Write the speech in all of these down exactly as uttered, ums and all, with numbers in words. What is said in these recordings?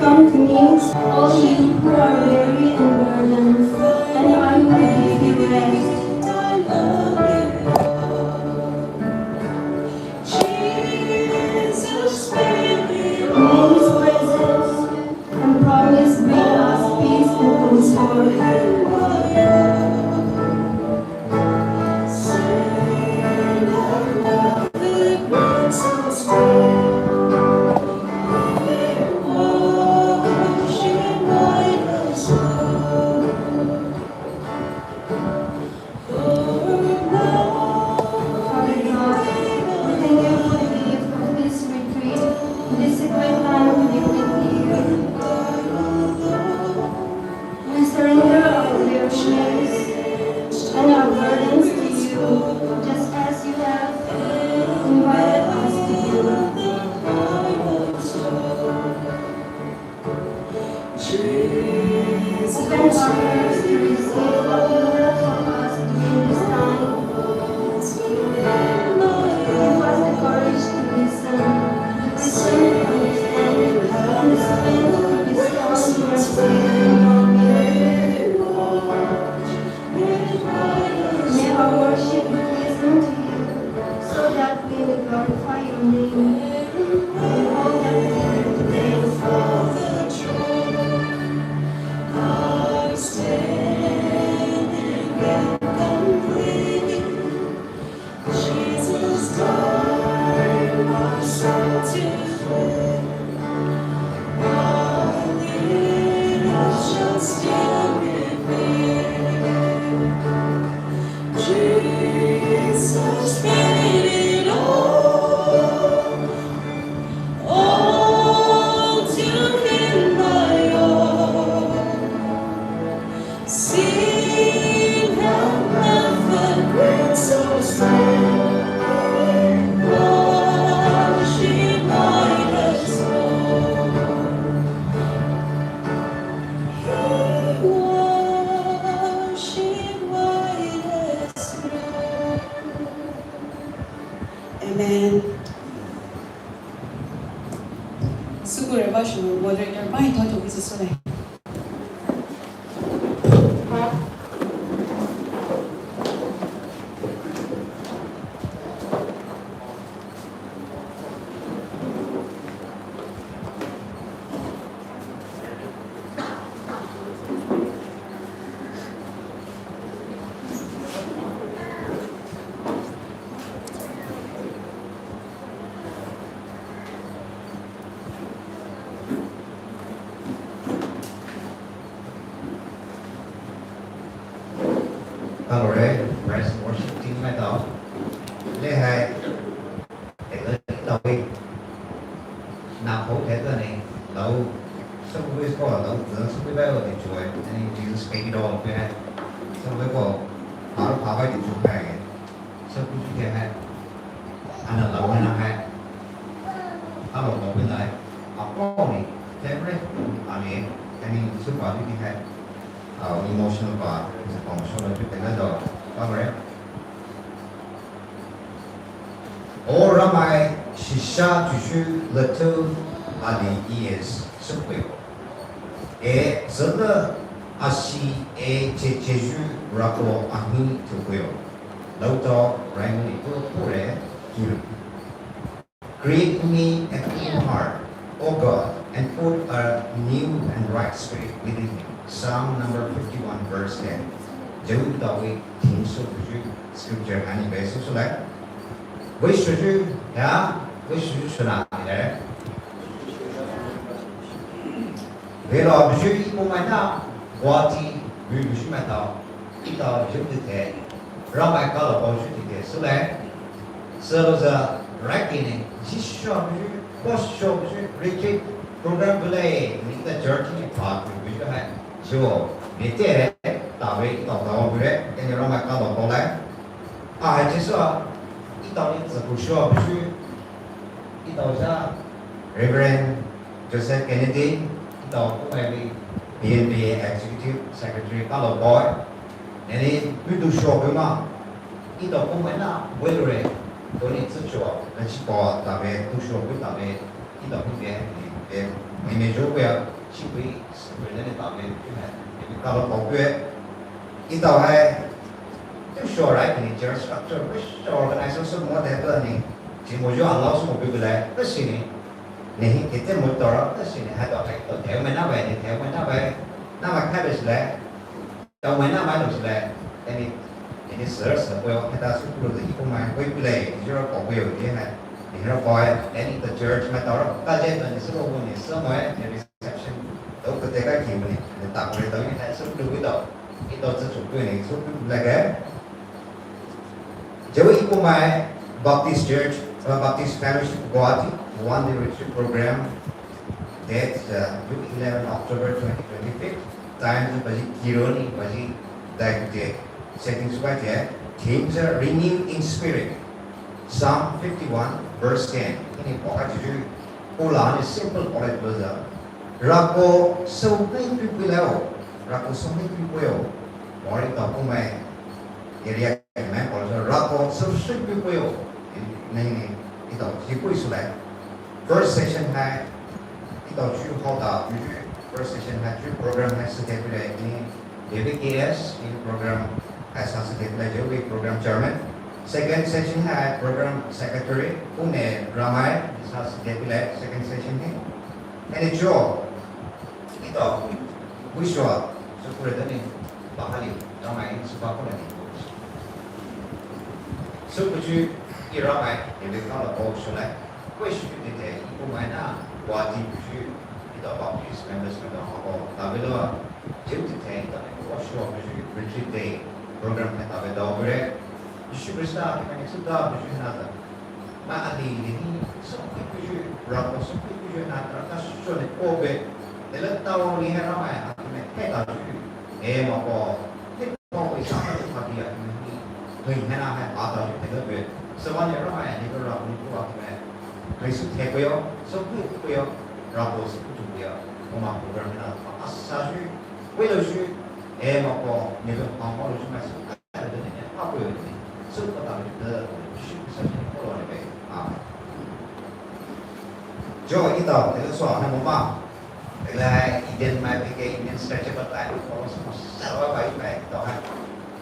Come to me, all you who are weary and burdened, and I will give you rest. May His presence and promise bring us peace and comfort. Father God, we thank you for the gift of this retreat, this sacred time to be with you. We surrender our weariness and our burdens to you, just as you have invited us to do. Open our hearts to receive what you have for us during this time. Give us the courage to listen, the wisdom to understand, and the strength to be strong in your faith and your will. May our worship be pleasing to you, so that we may glorify your name in all that we do today. Amen. Sükure ba shu moderator ba hi thoto ki süsü le. Hello, praise worship team maitao. Le hai, eh, le tawi. Na ho the ta ne, lau. Some of us call lau, some of us call the joy, and Jesus paid it all, okay? Some of us call, how, how I did you pay? Sü kuji ke hai, ana lau na hai, alo lau pei lai, a pao ni, favorite, ani, ani sü pa ni hai, a emotional pa, sü pa emotional tu pei lai do, pa re. O Ramai shisha chuchu letu ani E S sü pei. E, sü le asi e che cheju rako ahi tu pei. Lautao Raimund Ipuro pure kiu. Create in me a clean heart, O God, and put a new and right spirit within me. Psalm number fifty-one, verse ten. Jeu dawi theme song ju scripture ani base song lai. Wei shuju ya, wei shuju shuna ni le. Velo buju ipo maina, Guwahati, buju maitao, itao buju tite, Ramai kalo buju tite, sule, selo za, rakine, jisho buju, posho buju, retreat program bule, ita church ni pa buju hai, jo, nete re, tawe itao tao bule, ene Ramai kalo bule, a hai jiso, itao ni zaku sho buju, itao za, Reverend Joseph Kennedy, itao kumai bi B N B Executive Secretary kalo boy. Nani mi tu sho kuma. Itao kumai na welure. Toni tsu sho. Nachi pa tabe tu sho ku tabe. Itao kumai ni. eh, mai me jo kuya, shi kui, separate ne ta me, tu hai, eh, ka lo ko kuya. Etao hai, tu sure, right, in church structure, which organization mo de to ni, chi mo jo allow mo bi le, to shi ni, ni, kete mo to ra, to shi ni, ha to hai, to te me na bai, ni te me na bai, na ma ka be le. Tao mai na mai lo sile, eni, eni sir, sir, koyo, heta sukulu de iko mai, koi pile, ijiro ko koyo, ye hai, ijiro ko, eni the church, mai tao, kaje, eni sukulu ni, sir, mai, eni reception, tao kote ka ki mo ni, eni ta kore tao, eni hai sukulu ko tao, ito sukulu ni, sukulu lage. Jewi iko mai, Baptist Church, uh, Baptist Fellowship Guwahati, one day retreat program, date, uh, eleven October twenty twenty-five. Time tu baji kiro ni baji dai kute. Setting subai te. Themes are renewed in spirit. Psalm fifty-one verse ten. Ini poka juju. Pula ni simple pola belajar. Rako so ngai pi pi lao. Rako so ngai pi pi yo. Mori tao kumai. Area mai pola rako so sui pi pi yo. Ni ni. Ito si pi sulai. First session hai, ito chu hao ta, first session hai chu program hai sete pile ni, David K S ni program hai sa sete pile, jo wui program chairman. Second session hai program secretary, Pune Ramai, sa sete pile second session hai. Eni jo, ito, wishwa, so pure dani, bahali, Ramai, so pa pure ni. So kuchu, i Ramai, David ka lo ko shulai. Kwe shu tete, iko mai na, wa di shu, ito Baptist members na dong ako, tabelo, jiu tete, ito ko shu shu, retreat day, program na tabelo, bure, Jisu Krista, kina ni suda, shu na da. Ma adi ni, so kwe shu, rako so kwe shu na, raka shu ni ko be, dela tao ni hai Ramai, akime, hai ta shu, e ma ko, Pao isa ka tu pati ya ni. Hui hena hai pata ju pelo be. Sewa ni Ramai ni ko ra ni ko akime. Hui su the ko yo, so ku ko yo, ra ko su ku tu ko yo. Ko ma program na pa asa ju. Ko lo ju. E ma ko ni ko pa ko lo ju ma su ka de ni pa ko yo ni. Su ko ta de ju sa ni ko lo ni be. Amen. Jo ita de so ha mo ma. Ila Indian mai peke Indian stretchable type of force mo sa wa bai mai to ha.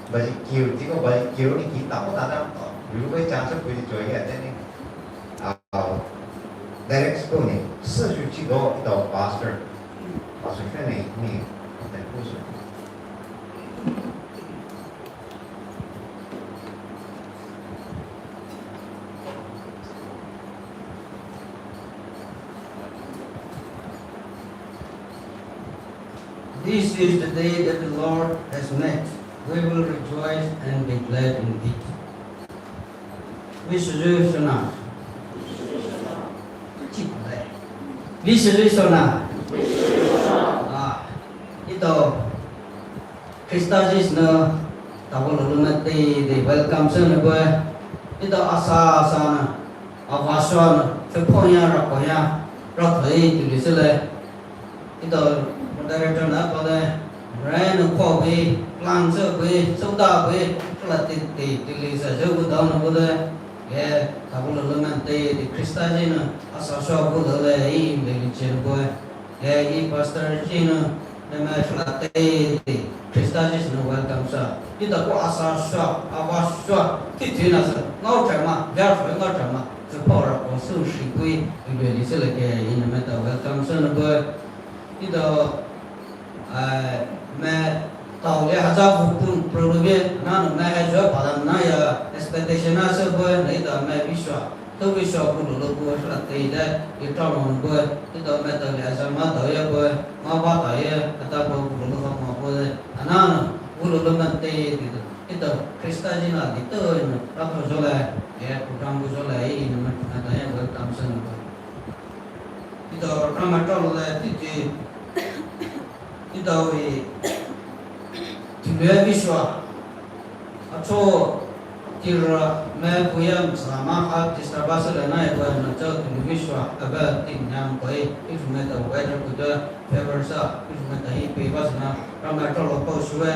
Baji kiu, tiko baji kiu ni kita mo tada to. Yu bai chance ko ji joy ya teni. Ah, direct ko ni, se ju chi do ito pastor. Pastor ni ni, ni ko su. This is the day that the Lord has made. We will rejoice and be glad in it. Visualisation. Visualisation. Ah, ito. Krista Jisu nou, tabo lolo na te, te welcome sü nou bue. Ito asa, asa na, ava sua na, fe phonya, ra phonya, ra thoi, tu li sü le. Ito moderator na pa le, rai na kho bue, plan sü bue, sota bue, kala te, te, tu li sa sü bu dao na bu le. Ye, tabo lolo na te, te Krista Jisu nou, asa sua bu le, i, le, le, chen bue. Ye, i pastor Jisu nou, Neme shula te, Krista Jisu nou welcome sa. Ito ko asa sua, ava sua, titi na sa. Ngau chama, jar sua ngau chama. Sü pao ra ko su shi kui, ibe li se le ke, i neme ta welcome sa na bue. Ito, eh, me tao le haja hu pun problem ye, na no me ha jo pa na ya expectation na se bue, na ito me vishwa. Tüwi sho ku lolo ku shula te de, i tao long ku, i tao me tao le sa ma tao ye ku, ma ba tao ye, ata ku ku lolo ha ma ku de, ana no, ku lolo man te ye de, i tao Krista Jisu na di to ye no, ra ko jo le, ye ku tang ku jo le, i no ma na ta ye ku tam sa no ku. I tao ra ma tao le ti ti, Ito i, tulu vishwa. Acho, tira me kuyam sama ha disturbance le nai ko na cho tulu vishwa. Aba tin nyam ko i, if me ta weather ko ta favor sa, if me ta i pe ba sa na, ra me to lo ko shue.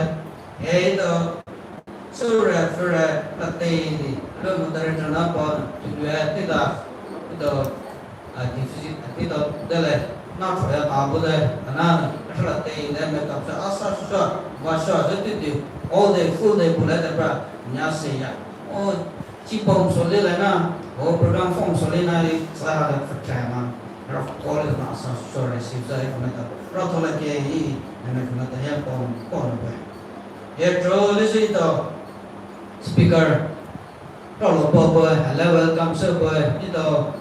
E ito, sure, sure, la te di, lo mo tare na pa, tulu e ti da, ito, a, deficit, ito, dele. na thoya ta bu de, ana, ashla te de me ta sa, asa sa, wa sa, ze ti ti, all day, full day, bu le de bra, nya se ya. O, chi pom so le le na, o program form so le na le, sa ha de fa tra ma, ra ko le na sa so re si sa e me ta, ra to le ke i, me me ta ya pom, pom be. Ye tro le si to, speaker, Talo pa pa, hello, welcome sir pa, ito.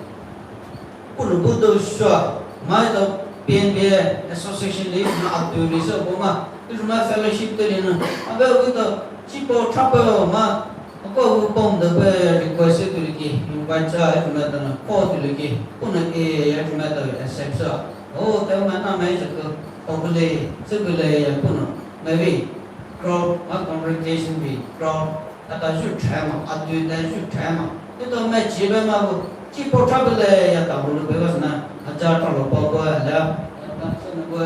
Puno budo shua, ma ito P N P A association le na atu ni so pa ma, ito ma fellowship te ni na. Abe ito, chi pa tra pa ma, ako u pom de pa request tu liki, invite sa, ito ma ta na, call tu liki, puno e, ito ma ta accept sa. O, te ma na ma ito ko, o bule, se bule ya puno, maybe, crowd, ma congregation bi, crowd, Ata ju thai ma, atu ta ju thai ma. Ito me chi be ma bu, chi po tra be le ya ta bu lu be wa na, aja ta lo pa bu la, ta so na bu,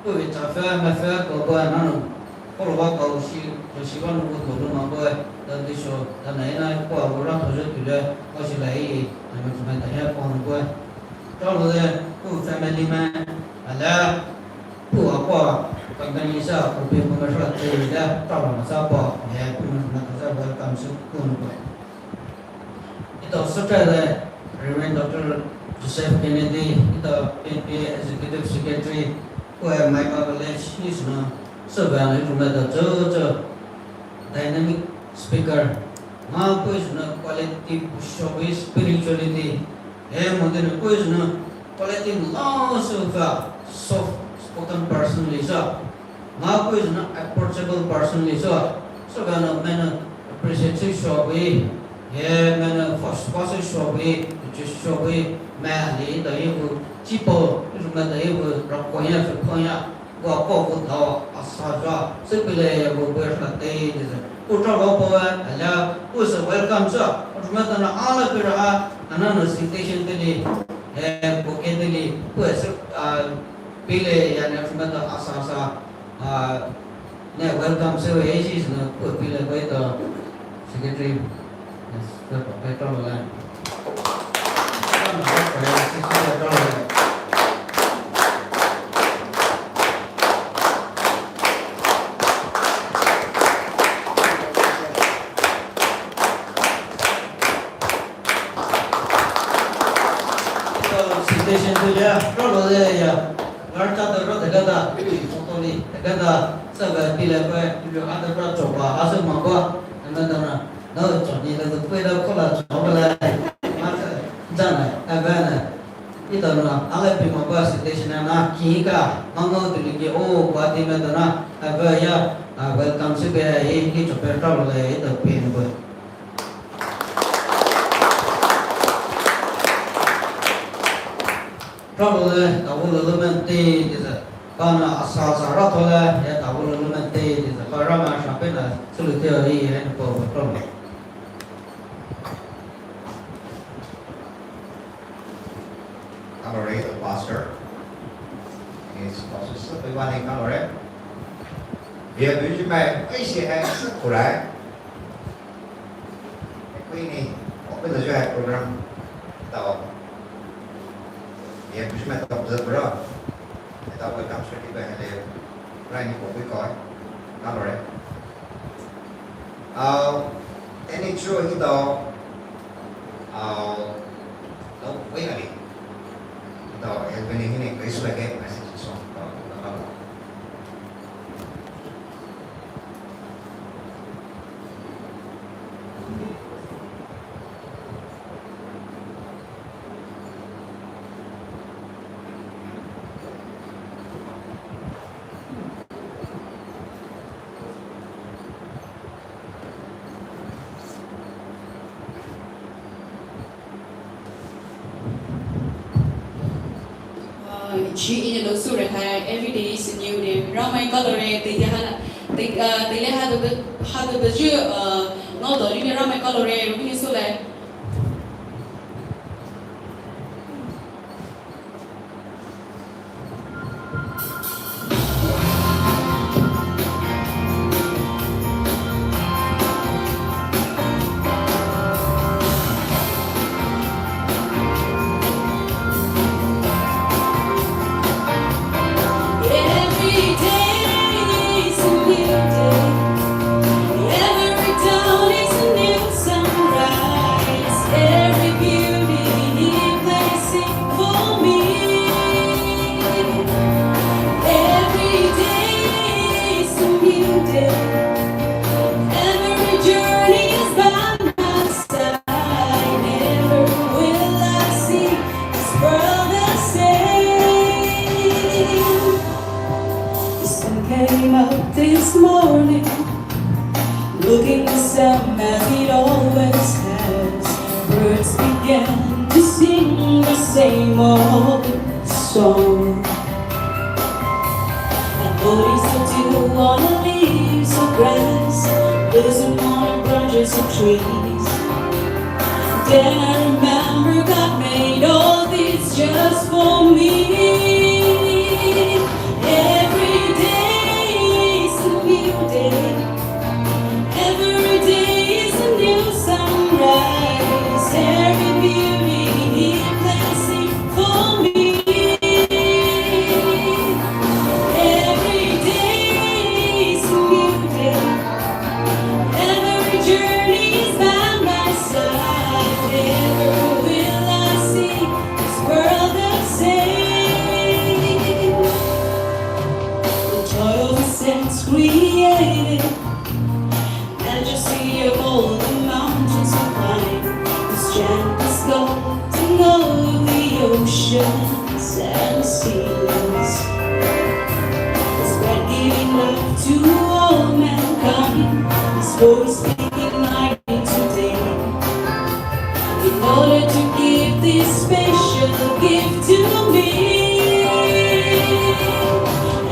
bu bi cha fe, ma fe ko bu na no. Ko lo wa ko shi, ko shi wa no bu to lo ma bu, ta di so, ta na ina ko bu ra to ju tu le, ko shi la i, na ma tu ma ta ya ko no bu. Ta lo le, bu family man, ala, Pu a pa, company sa, pu pe pu ma sa, te da, ta ma sa pa, he, pu ma na ta sa, welcome su, pu ma pa. Ito, secretary, Reverend Doctor Joseph Kennedy, ito, P N P A Executive Secretary, pu he, Michael College, ni su na, sa ba na, pu ma ta, jo, jo, dynamic speaker, ma, pu su na, quality, pu show, spirituality, He, mo de ne, pu is na quality lots of, uh, soft spoken person li sa. Ma pu is na approachable person li sa. So ga na me na appreciate shu shu bui. He, me na first first shu shu bui, just shu shu bui. Me li da ye bu chi po, is me da ye bu ra ko ya, fi ko ya. Wa ko bu da, asa ja, se pi le ya bu bu sa te de. Pu tra wa po wa, ala, pu se welcome sa. Pu ma ta na ala pi ra, ana na citation te li. Eh, bouquet te li, pu e se, ah, pile ya ne, pu ma ta asa asa, ah, ne welcome se we, eh, si ne, pu pile we to secretary, eh, se pa pe to la. Citation tu ya, rolo de ya. Ngar cha de ro de ga da, photo ni de ga da, sa ga ti le pe, yu a de ro cho ba, a se ma ba, na da na, na cho ni de pe da ko la cho ba le. Ma cha, ja na, a ba na. Ito na, a le pi ma ba citation na, ki ka, ma ngo tu ni ki, o, ba ti me da na, a ba ya, a welcome se be, e, ni cho pe rolo le, ito pe ni ba. Rolo le, ta wo lo lo men te, te sa. Ba na asa sa ra to le, ya ta wo lo lo men te, te sa. Ba ra ma sha pe na, su lu te o i, ya ni po, po, rolo. Honorary pastor. Yes, pastor, sa pe ba ni honorary. Bia bu ju mai, ai se hai, sa ku rai. Kui ni, open the joy program. Tao. Ye, push me tao the bro. Tao welcome certificate le. Rai ni ko kui ko. Tao le. Au, any true hi tao. Au, no, wait a minute. Tao, help me ni, Christ like message song. Tao, tao. Uh, chi ina lo su re hai, every day is a new day. Ramai kalore, te te hala, te, uh, te le ha de, ha de ju, uh, no do ni Ramai kalore, ni su le. Came up this morning, looking the same as it always has. Birds began to sing the same old song. I noticed the dew on the leaves of grass, listen on the branches of trees. Then I remember God made all this just for me. Every day is a new day. Every day is a new sunrise. Every beauty He placed for me. Every day is a new day. Every journey is by my side. Never will I see this world the same. The joy of the saints created, majesty of all the mountains sublime. The strength is gone to know the oceans and the seas. His breath giving life to all mankind. His voice speaking life into day. In order to give this special gift to me.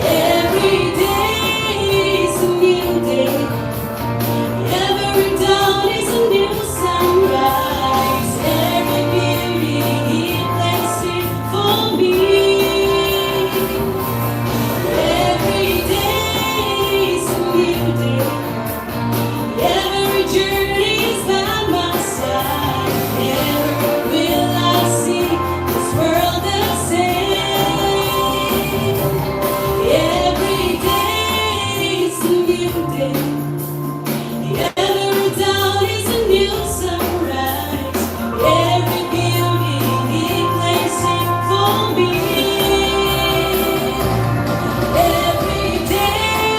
Every day is a new day. Every dawn is a new sunrise. Every beauty He placed it for me. Every day is a new day. Every journey is by my side. Never will I see this world the same. Every day is a new day. Every dawn is a new sunrise. Every beauty He placed it for me. Every day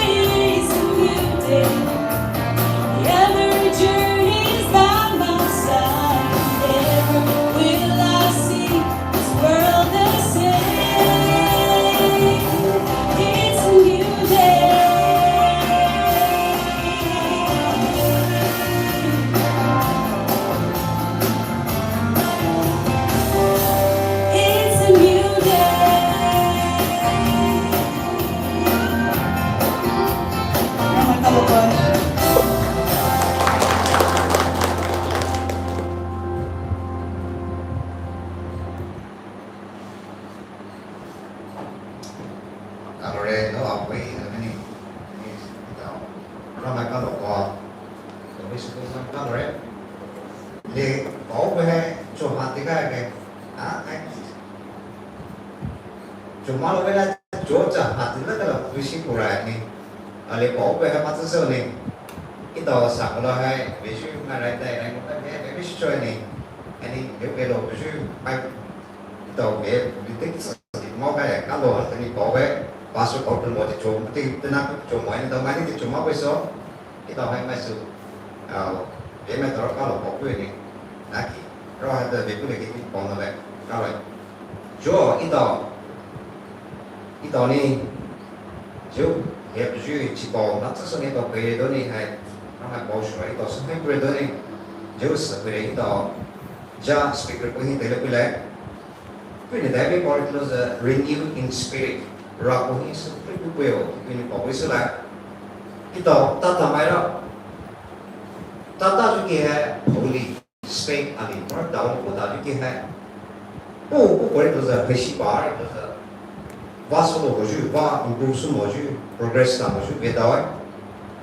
is a new day. Every journey is by my side. Never will I see this world the same. It's a new day. It's a new day. Kalore no apoi ni ni tao. Ramai kalo ko. Tobi suku kalore. Le ko be cho hati ka ke. Ah, ai. Chuma lo bela cho cha hati la kala kusi kurai ni. Ale ko be ha matsu so ni. Ito sa kala hai, besu ngarai tai rai mo ka be, be besu choi ni. Ani, yo belo besu hai. Ito be, bitik sa, mo ka ya, kalo hati ni ko be, pasu ko pun mo ti cho, ti tena cho mo ni, to mani ti chuma be so. Ito hai mai su, ah, ye mai toro kalo ko ku ni, naki, ro hai to be ku le ki pon no le, kalo. Jo, ito, ito ni, jo, ye ju chi ko, na tsa so ni to pe do ni hai, na hai bo shu, ito so hai pe do ni, jo sa pe ito, ja speaker ko hi te le ku le, Puni dai be pori close, uh, renew in spirit. Ra ko hi su pri pu peo, puni pa pui su la. Ito, tata mai ra. Tata ju ki hai Holy Spirit ali, mar down ko ta ju ki hai. Pu, pu pori close, uh, peshi pari close, uh. Va solo ho ju, va improve su mo ju, progress ta mo ju, ve dai.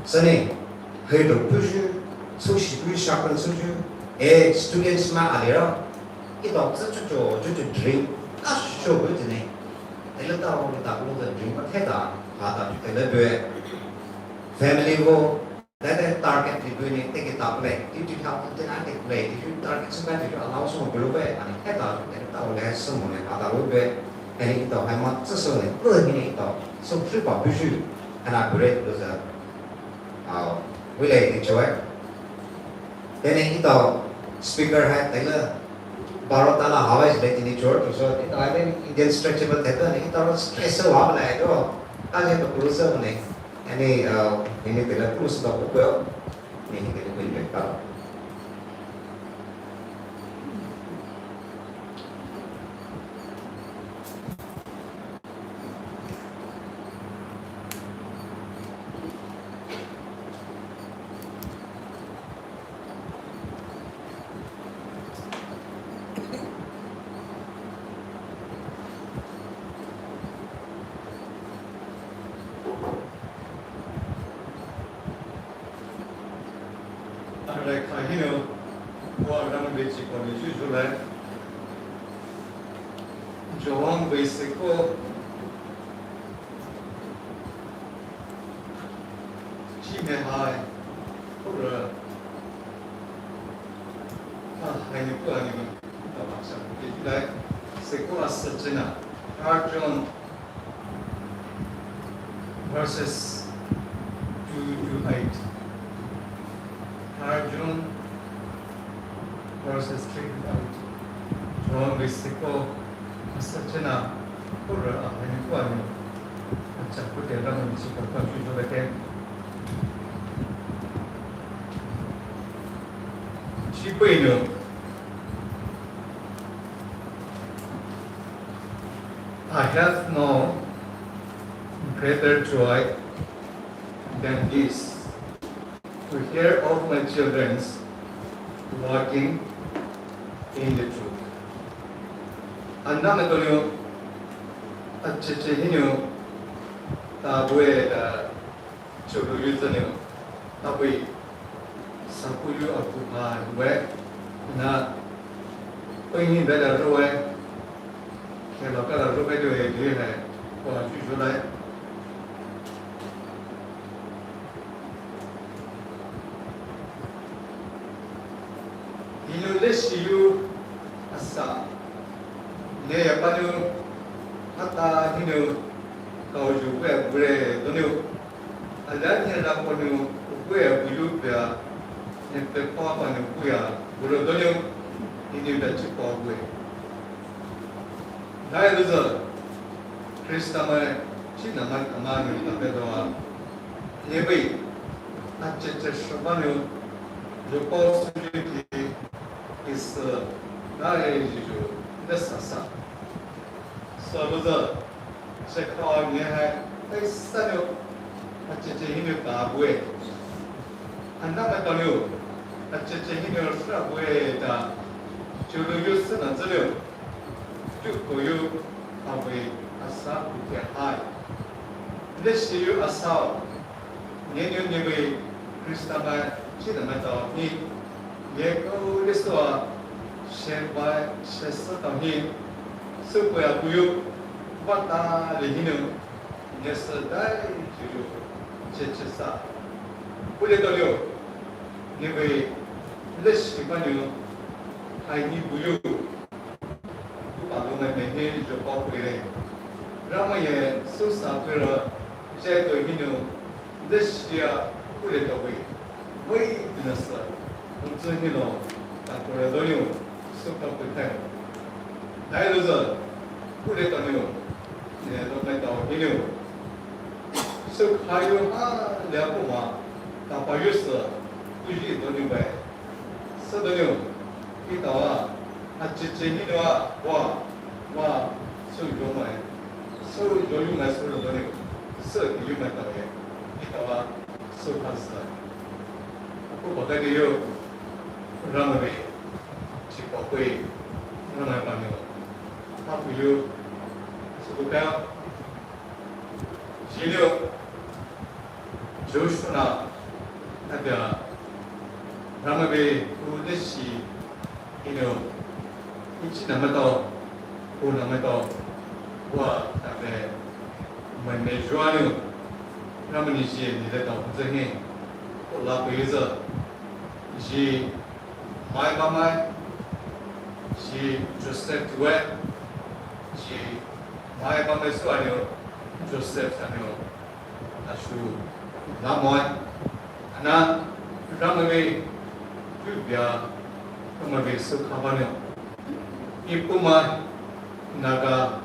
Sane, hai do pu ju, so shi pu sharpen su ju, eh, students ma ali ra. Ito, tsa chu chu, chu chu dream, a sho bu chu ne. Tele ta wo ta ku ta dream ma the ta, ha ta chu tele bu. Family wo, that that target ti bu ne, te ke ta play. Ti ti ha te na te play, ti target su ka ti allow su bu bu, ani the ta, tele ta wo le su mo ne, ha ta bu bu. Ani ito, hai ma tsa so ne, bu ne ito. So free pa bu ju, ana great bu za. Ah, we le ti choi. Then ito speaker hai tele baro tala hawai le tini chor tu so ito hai then Indian stretchable theta ni ito stress wa la ito. Ane to kulo sa ne. Ane, uh, ane tela kulo sa ko ko. Ne, ne, ne, ne, ne. Alright, kahino, wa rang bechi koni ju ju lai. Johan beiseko, chi me hai, ora, ah, hai ni pu ani ma, ta baksa, lai, seko asachena, Third John verses two to eight. Third John verses three to eight. John beiseko asachena, ora, ah, hai ni pu ani ma. Acha, kute rang ni seko ka ju ju lai ke. Chi pei no. I have no greater joy than this, to hear of my children's walking in the truth. Ana me to no, acheche hi no, ta bue ta Chulu yu zane, tabui, saku yu aku ma we, na, pei ni bela ro we, kelo kala ro be do e do e, kwa ju ju lai. Hinu leshi yu asa, ne ya panu, hata hinu, kau ju we bure donu. Alani la kono, uwe bulu bea, ne pe papa ne kuya, bulo donyo, ini bea chi pa uwe. Nai luza, Krista mai, chi na mai kama ne ta pe doa. Ne bai, ache che shobanu, jo pa suju ki, is, nai juju, ne sasa. Sa luza, Shekha ne hai, tai sanu, acheche hinu ta bue. Ana ma tanu, acheche hinu sa bue ta, chulu yu sena zanu, chuko yu, awe, asa, uke hai. Leshi yu asa, Ngenyo nyewe Krista mai chi na mai tao ni, ye ko Yesu a she bai she sa tao ni, su ko ya kuyu, ba ta le hinu, ye se dai ju ju, che che sa. Kule to lyo, nyewe leshi ba nyu, hai ni kuyu. Ku pa lu mai me he jo pa ku re. Rama ye su sa ku ra, je to hinu, de shia ku re to we. Wei na sa, un zu ni lo, ta ku re do yu, su pa ku te. Dai lu za, ku re to yu, ne lo mai to hinu. Su ka yu ha le ku ma, ta pa yu sa, ku ji do ni we. Sa do yu, ki ta wa, Acheche hinu a, wa, wa, su yo mai, su yo yu mai su lo ni, su yu mai ta ye, ni ta wa, su pa sa. Ku pa ka yo, rama be, chi pa kui, rama pa ni, pa ku yo, su ku ka, Jilio, Joshua na, abia, rama be, ku de shi, ino, ichi na mato, ku na mato, wa, tabe, mai me juanu, rama ni ji, ni de to, ku ze ni, ku la ku yi ze, ji, Mai ba mai, ji Joseph tuwe, ji mai ba mai su anyo, Joseph anyo, ashu, na moi, ana, rama me, ju bia, rama me su kabanyo. Ipuma, Naga,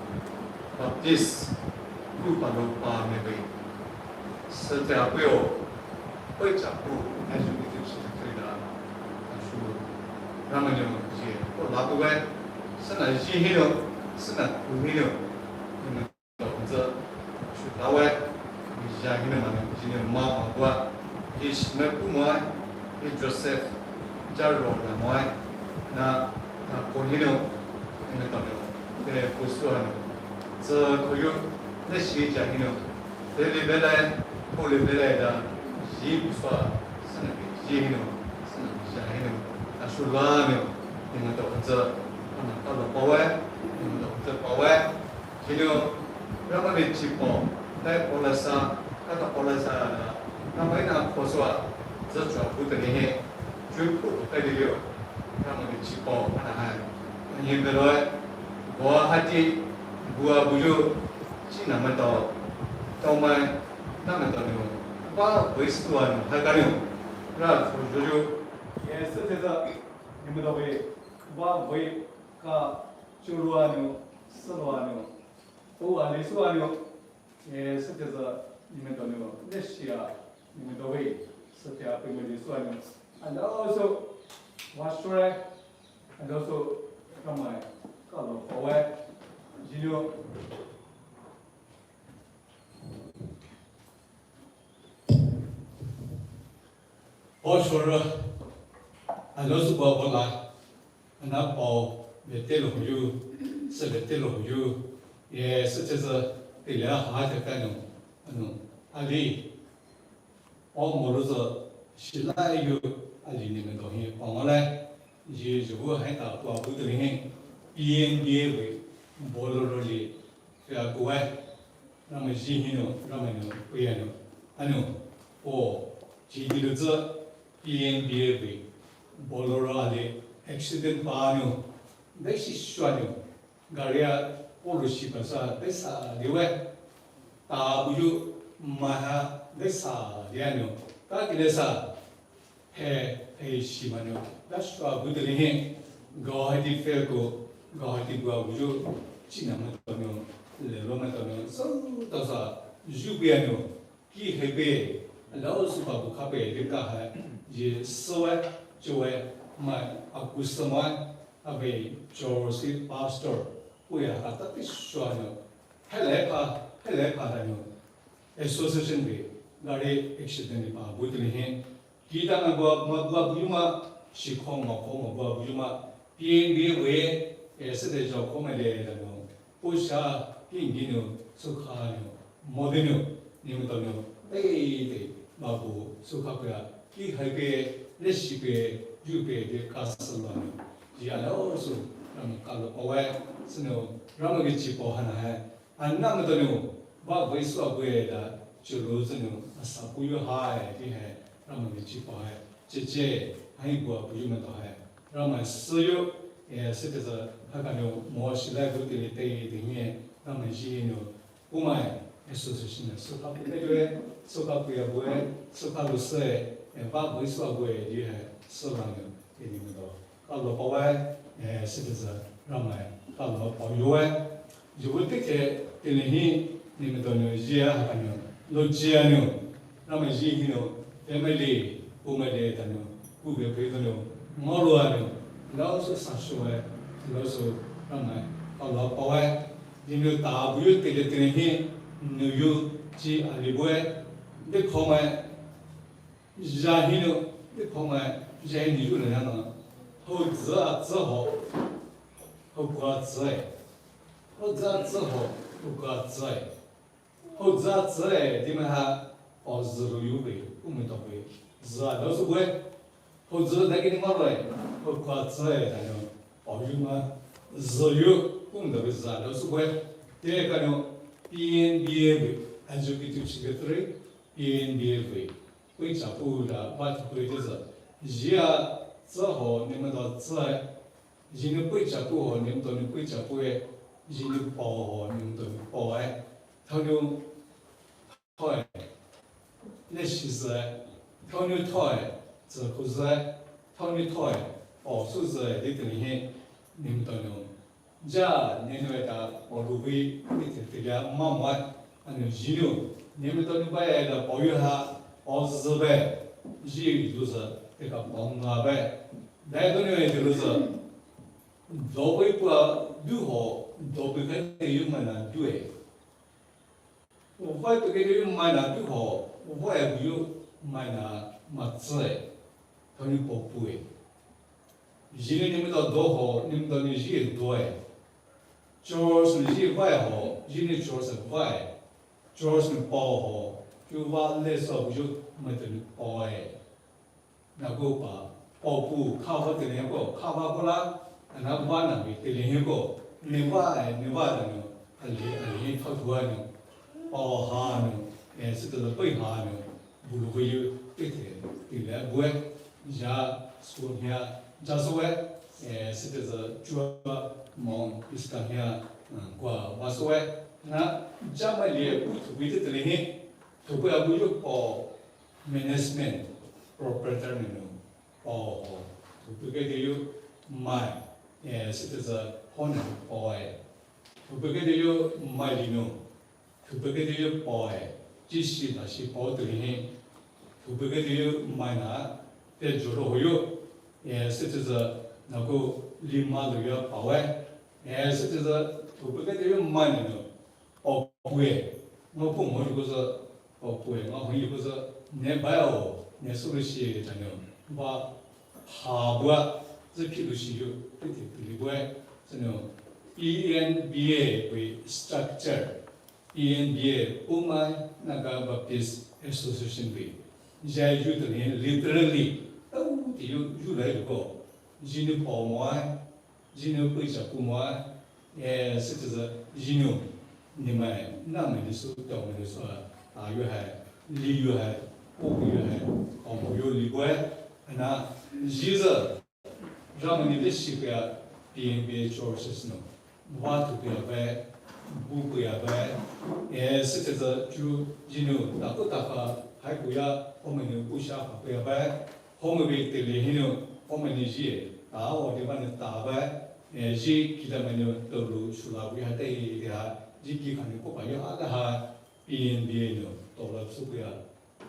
Baptist, Pu palo pa me be. Sete apeo. Pei chapu. Ayu ki tu si tu da. Asu. Ramai nyo ye. Ko la tu we. Sana ji hino. Sana ku hino. Ni me to nza. Su la we. Ni ja hino ma ni. Ji ni ma ma wa. Ni si me pu mo. Ni Joseph. Ja ro na mo. Na. Na ko hino. Ni me to ni. Ni ku su hino. Zü koyu, ne shi ja hino. Te le bele, ko le bele da, ji bu swa, sana ke ji hino, sana ke ja hino. Asu la hino, ni me to zü, ana ka lo pa we, ni me to zü pa we. Hino, Ramai le chi po, ne po la sa, ka ta po la sa da, Ramai na ko swa, zü chwa bu te ni he, ju ku te le yo. Ramai le chi po, ana ha. Ni me lo, Guwahati, bua buyu, chi na me to, to mai, na me to ni, ba wei su wa ni, ha ka ni, ra ko ju ju. Yes, it is a, ni me to wei, ba wei ka, ju lu wa ni, su lu wa ni, to wa li su wa ni. Yes, it is a, ni me to ni, ne shi a, ni me to wei, su te a pe me li su wa ni. And also, wa sure, And also, Ramai, ka lo pa we, ji yo. Pao shora, and also pa pa la, ana pao, be te lo yu, se be te lo yu, ye, se te se, te le ha te ka no, ano, ali. O molo zü shilai yu ali ni me to hi pa mo le. Ji ju bu hai ta pa bu de hi. P N B A wei Bolero li fea ku wai. Ramai ji hino, Ramai no, puya no. Ano, o, ji di lu zü P N B A wei Bolero ali accident pa no. Dai shi shwa no. Gari a polo shi pa sa dai sa di we. Ta bu yu ma ha dai sa di a no. Ta ki le sa. He, he shi ma no. Da shwa bu de le he. Guwahati fail ko, Guwahati bua bu yu. Chi na ma to no. Le lo ma to no. So to sa. Ju bi a no. Ki hei pe, lao su pa bu ka pe de ka hai, ji so wai, jo wai, mai a ku sa mai, a wei jo si pastor, puya ha ta ti shwa no, hele pa, hele pa da no, association be, gari accident pa bu de he, ki ta ma bu, ma bu bu yu ma, shi kong ma kong ma bu bu yu ma, P N B A wei, e se de jo kong ma de da no, Posha, ki ngi no, so ka no, mo de no, ni mo to no, te te, ba bu, so ka pe a, ki hai pe, le shi pe, yu pe, de ka sa lo no. Ji a lo so, Ramai ka lo pa wai, so no, Ramai ki chi po ha na hai, a na mo to no, ba wei so a bu e da, chu lo so no, a sa pu yu hai, di hai, Ramai ki chi po hai, che che, hai bu a bu yu mo to hai. Ramai so yu, e, se te sa, ha ka no, mo shi lai bu te le te, de ni, Ramai ji no, Kumai association ne, so ka pu ne due, so ka pu ya bue, so ka lu se, e, ba bui so bue di he, so la ne, e ni mo do. Ka lo pa wai, e, citizen, Ramai, ka lo pa yo wai. Ju bu te ke, te ne hi, ni mo do ne, ji ya, ha ne, lo ji ya ne, Ramai ji hi no, family, pu mai de ta no, pu be pe ta no, ngalo a no, lao so sa so e, lao so, Ramai, ka lo pa wai. Ni no ta bu yo te de te ne hi, no yo chi a li bue, de ko mai, ja hi no, de ko mai, ja hi ni yo ne ya no. Ho za a za ho, ho kwa za e. Ho za za ho, ho kwa za e. Ho za za e, di mai ha, o za lo yo be, u me to be, za lo so bue. Ho zü da ki ni ma roi, ho kwa tsai da no, o yu ma, zü yu, kum da bi za lo su kwe, te ka no, P N B A bi, Executive Secretary, P N B A bi, pui cha pu da, ba tu pui de zü, jia, zü ho, ni ma da tsai, ji ni pui cha pu ho, ni ma da ni pui cha pu e, ji ni pao ho, ni ma da ni pao e, thao ni, Thoi, ne shi zü, thao ni thoi, zü ku zü, thao ni thoi, o su zü, di te ni he, ni mi to ni. Ja, ni ni ta, o lu bi, ni te te ya, ma ma, Ana zhinou, neletao nou ba eda paoyu ha, paozü be, zhi louzü, teka paonga be. Dai donou e de louzü, dobe pua du ho, dobe kane yu mana du e. Ovai pekete yu mana du ho, ovai bu yu mana matsü e. Tao nou paopu e. Zhinou neletao do ho, neletao nou zhi do e. Church nou zhi vai ho, zhinou church vai. Church nou pao ho, yu va le so bu yu maitao nou pao e. Nakou pa, paopu, khava tele ko, khava kola, ana va na bi tele ko, ne va e, ne va na nou, ali, ali thao dua nou, pao ha nou, e, sita da pai ha nou, bulu ko yu, tete, tele bue, ja, so hia, ja so e, e, sita da chua, mong, iska hia, mm, kwa, va so e, na, ja ma lie, bu tu bi tele he, tu ko ya bu yu pao, management, proprietor nou, pao ho. Thupekete yu mai, e, sita da hon pao e. Thupekete yu mai linou. Thupekete yu pao e. Jishi dashi pao tele he. Thupekete yu mai na, te jolo ho yu. E, sita da nakou lima lo ya pao e. E, sita da thupekete yu mai linou. Paopu e, ngao pu mo yu ko zü, paopu e, ngao hon yu ko zü, ne ba o, ne solution e tane o, ba ha bua, zü kilu shi yu, pete pili bua, zü no, P N B A we structure, P N B A, Poumai Naga Baptist Association we, zai yu tane literally, tao ti yu, yu lai yu ko, zhinou pao mo ai, zhinou pui cha pu mo ai, e, sita da zhinou, ni mai, na mai ni su, tao mai ni su, a, a yu hai, li yu hai, pu yu hai, o mo yu li bue, ana, zhi zü, Ramai nou de shi pia, P N B A churches nou, va tu pia bai, bu pia bai, e, sita da ju, zhinou, ta ku ta ka, hai ku ya, o mai nou bu sha pa pia bai, Home bi tele hinou, home ni ji, ta o de ba ni ta ba, e, ji ki da ma ni to lu shu la bu ya te de ha, ji ki kha ni ko pa yo ha da ha, P N B A nou, to la su bu ya,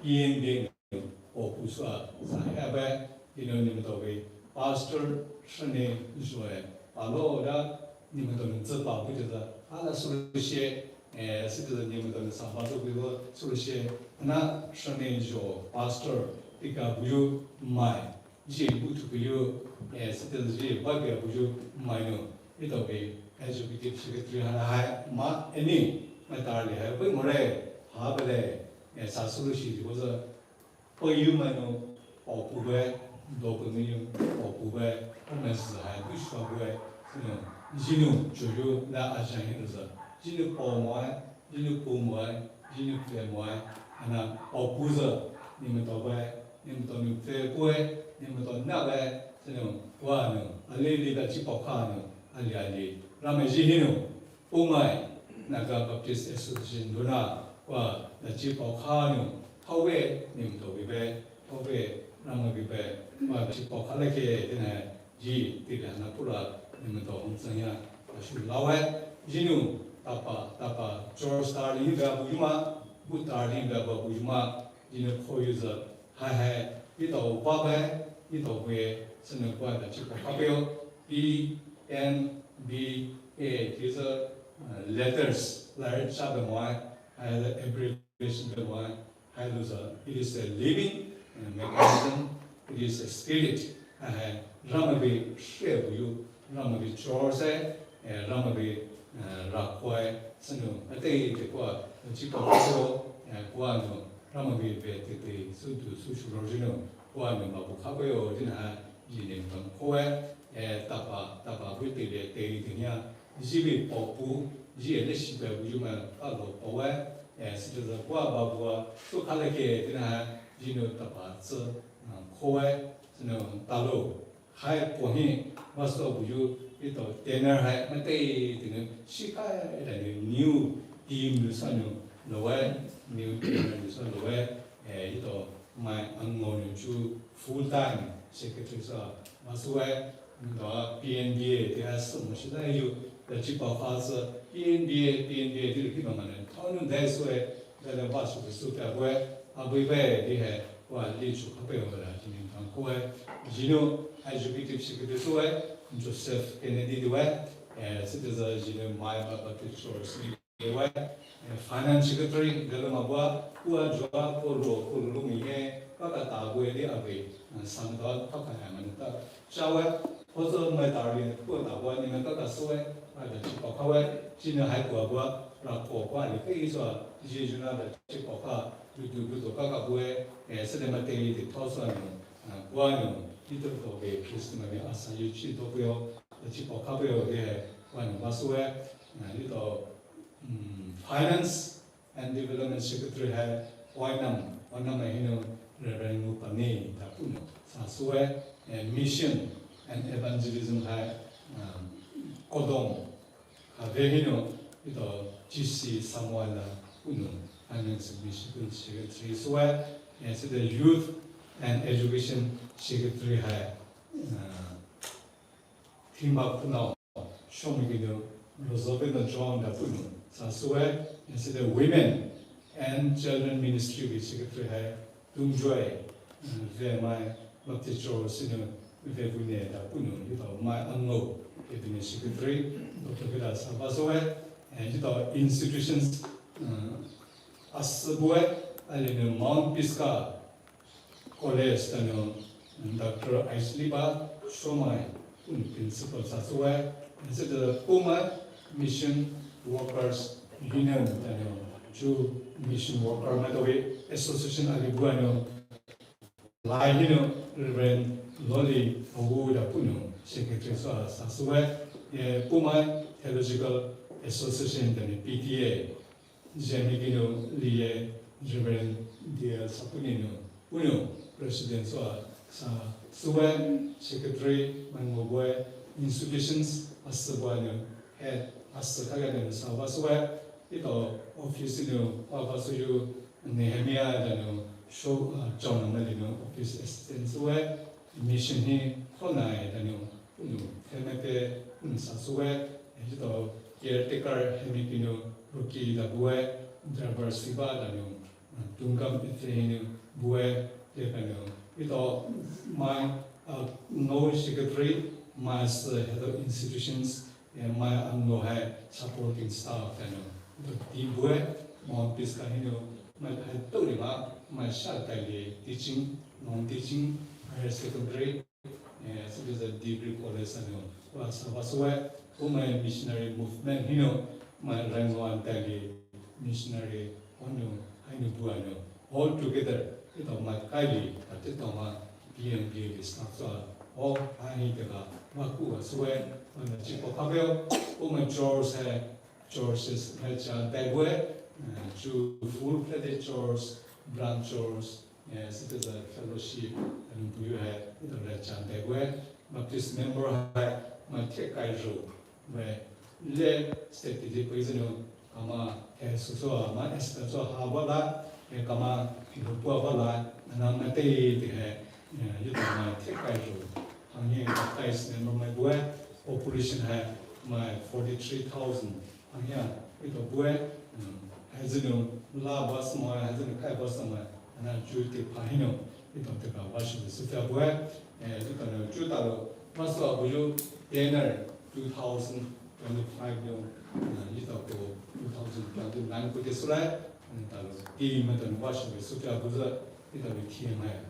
P N B A nou, o ku sua, sa ya ba, you know, ni to be, pastor, shane, joe, pa lo da, 你们都能自保，不觉得？啊，那是不是？哎，是不是你们都能上班，都不用，是不是？那上面有 pastor，一个不用买，也不图个有，哎，是不是也外表不用买呢？一到被 executive secretary 还还嘛，哎，你，那当然厉害，为么嘞？好不嘞？哎，啥是不是？或者 Peiyu mai nou, pao pu bai, do pu ni yu, pao pu bai, pao mai sü hai, bu shua bai, you know, zhinou, chuyu, la a zhan hi zü, zhinou pao mai, zhinou pu mai, zhinou phe mai, ana, pao pu zü, ni me to bai, ni me to ni phe bai, ni me to na bai, you know, wa nou, ali li da chi pao kha nou, ali ali, la mai zhi hi nou, Poumai Naga Baptist Association dona, wa, la chi pao kha nou, thawe, ni me to bi bai, thawe, na me bi bai, wa, la chi pao kha le ke, tena, ji, ti la na pula, ni me to hong zang ya, wa shu la wai, zhinou, tapa, tapa, George Darling ba bu yuma, bu Darling ba bu yuma, zhinou ko yu zü, hai hai, yi to ba bai, yi to we, sene kwa la chi pao kha bai yo, P N B A, these are, uh, letters, la ri cha ba mai, hai la abbreviation ba mai, hai lu zü, it is a living, uh, mechanism, it is a spirit, hai hai, Ramai bi she bu yu, Ramai bi chor se, eh, Ramai bi, eh, ra kwai, sene, ate te kwa, chi pao kha bai yo, eh, kwa nou, Ramai bi be te te, su du, su shu ro zhinou, kwa nou ba bu kha bai yo, zhinou ha, zhi ni tong ko e, eh, tapa, tapa bu te le te te nya, zhi bi pao pu, zhi e le shi ba bu yu ma, pa lo pao e, eh, si te za kwa ba bu a, su kha le ke, zhinou ha, zhinou tapa, tse, ah, ko e, zhinou ta lo, hai ko hi, ba so bu yu, yi to tenor hai, ma te, te nou, shi ka, eh, da nou, new team nou sa nou, lo e, new team nou sa lo e, eh, yi to, mai ang ngo nou chu full time secretary sa, ma su e, nou da P N B A, te ha su mo shi da yu, da chi pao kha sa, P N B A, P N B A di ki no mane. Tao nu dai sue, dai le ba su su ta bue, a bui be di he, wa li chu ka pe wa la, ki ni tang ko e. Jinu, executive secretary sue, Joseph Kennedy di we, eh, citizen jinu mai ba ba tu church ni we, eh, finance secretary, galo ma bua, kua jua, ko lo, ko lo mi he, ka ka ta bue di a bui, eh, sang da, ka ka ha mane ta. Shawe, hozo mai tarli ne ko ta wa ni ne ka ka soe, a da chi pa khawe, chi ne hai ko wa, ra ko kwa ni ke iso, ji ju na da chi pa kha, du du du to ka ka bue, eh, se de ma te ni de thao so ni, a, kwa ni, ni to to ke Christ ma ni a sa yu chi to ko yo, da chi pa kha ko yo de, kwa ni ma soe, a, ni to, mm, finance, And Development Secretary hai Wainam, Wainam hai hinu Reverend Ngupani ta puno. Sa sue, eh, Mission and Evangelism hai, um, Kodong, ha ve hinu ito G C Samuel la puno. Finance Mission Secretary sue, eh, so the Youth and Education Secretary hai, uh, Thimba Khunao, Shomikino, Lozovino John da puno, sa sue, and so the Women and Children Ministry ki Secretary hai, Tungjoy, uh, ve mai, Baptist Church sino, ve vune da puno, yuta mai ango, ke bine Secretary, Doctor Keda sa ba sue, and yuta institutions, uh, asbue, alino Mount Pisgah, College tano Doctor Aisley ba Shomai un principal sa sue, and so the Puma Mission Workers Union tano Jew Mission Worker mai tawi association ali buano lai hino Reverend Loli Awu da puno secretary sa sa sue, eh, Puma Theological Association tano P T A. Jemikino liye Reverend D L Sapunino, puno President sua sa sue, Secretary, mango boy, institutions, asbua no, head, asakaya no sa ba sue, ito office no, pa ba suyu, Nehemiah dano, show, uh, John Amalino, office assistant sue, mission hi, konai dano, puno, F M F A, puno sa sue, ito caretaker, hemikino, Roki da bue, driver siba dano, Tungam F A hino bue, te kano, ito mai, uh, ngo secretary, mai se head of institutions, eh, mai ango hai supporting staff kano, ito di bue, Mount Pisgah hino, mai hai to lima, mai sha tai li teaching, non teaching, higher secondary, eh, so the degree college ano, wa sa wa sue, Puma missionary movement hino, mai rango antali missionary, ono, haino buano, all together, ito mai kaili, ati toma, B M B staff so, o, hai teka, wa ku wa sue, wa na chipo kabeo, Puma church hai, churches hai cha tai bue, eh, chu full fledged church, branch church, eh, citizen fellowship, and buyu hai, ito le chan tai bue, Baptist member hai, ma the kai ro, we, le, state di pui zeno, kama, eh, so so, ma, es so ha ba la, eh, kama, lo pua ba la, na ma te te hai, eh, ito ma the kai ro, hang ye baptized member mai bue, population hai, ma forty-three thousand, Anya, ito bue, mm, hazino la bas mo, hazino kai bas mo, ana ju te pahino, ito te ka washi de sufia bue, eh, ito no ju ta lo, maso abuju, tenor, two thousand twenty-five no, eh, ito ko two thousand twenty-nine ko te sulai, eh, ta lo, ti ma ta washi de sufia buza, ito lo T M I.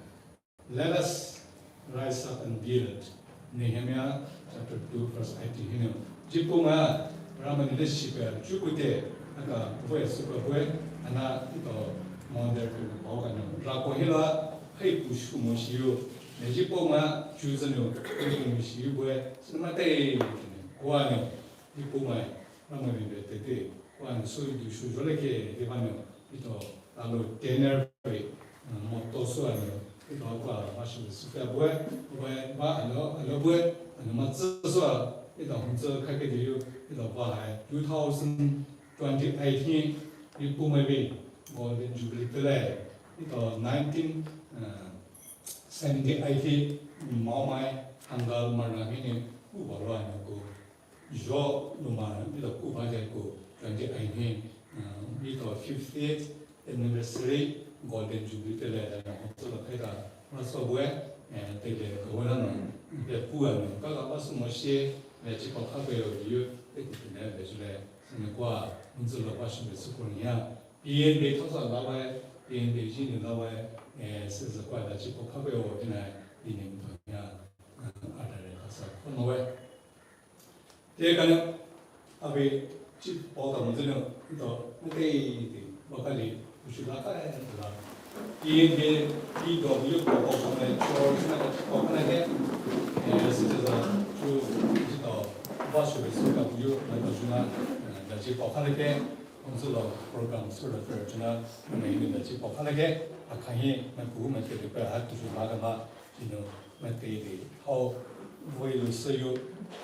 Let us rise up and build. Nehemiah chapter two verse eighteen hino. Jipuma Ramani leadership ya chukute aka bue suka bue ana ito model to pao kano. Rako hila hai pushu mo shiyu. Ne jipuma chuzano pushu mo shiyu bue. Sinamate kuano jipuma Ramani de tete kuano sui du shu jole ke de bano. Ito alo tenor pe, uh, moto suano, ito ba ba shi sufia bue, bue ba alo, alo bue, ano matsu sua, ito hunsu kake diyu, ito ba hai two thousand twenty-eight ni, ni Puma bi, Golden Jubilee tele, ito nineteen, uh, seventy-eight ni, Maomai, Hangal Marnami ni, uba lo ano ko. zho luma, etao kuba de ku, twenty eighteen, uh, etao fiftieth anniversary Golden Jubilee teile, uh, tsülo khaida, maso bue, eh, teile, kawena no, de pua no, kaka maso mo shie, eh, chipao khape yo, yu, eh, kutune, de zule, sene kwa, nzülo wa shube sukunia, P N B thasa lawe, P N B jini lawe, eh, sese kwa da chipao khape yo, ina, ina, ina, ah, ada re, thasa, kono we. Te kane, abi chi pao ta mo zene, to, mo te te, bakali, ushi la ka e la. Iye de, i do, yo ko ko ko ne, cho, na ka ko na ke. Eh, si za, chu, chi to, ba shu be so ka yo, na ka na, da chi ko ka ke. Council of Program Sort of Church na, na ni da chi ko ka ke. A ka hi, na ku ma te pe ha tu ma ka ma. Jino, mate de, hao, voi lo se yo,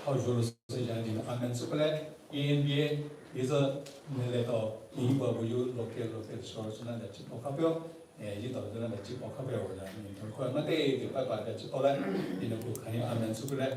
hao zho lo se ya jino, amen so kole, E N B A, is a, ne le to, ni ba bu yo, local, local church na da chipao khape yo, eh, yi to na da chipao khape yo, na, ni to ko, mate de, pa pa da chipao le, ni ko, kani amen so kole.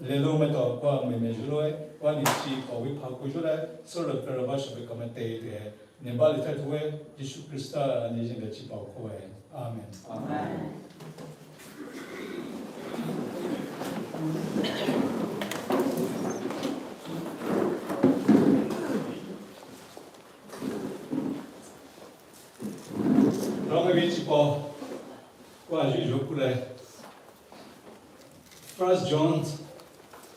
Lelo meta kwa meme zhuloe, kwa ni chi kwa wi pha ku zhule, solo kara ba shabe kama te te, ne ba le ta tuwe, Jisu Krista ni jin da chi pao koe. Amen. Amen. Rong bi chi pao, kwa ju ju ku le. First John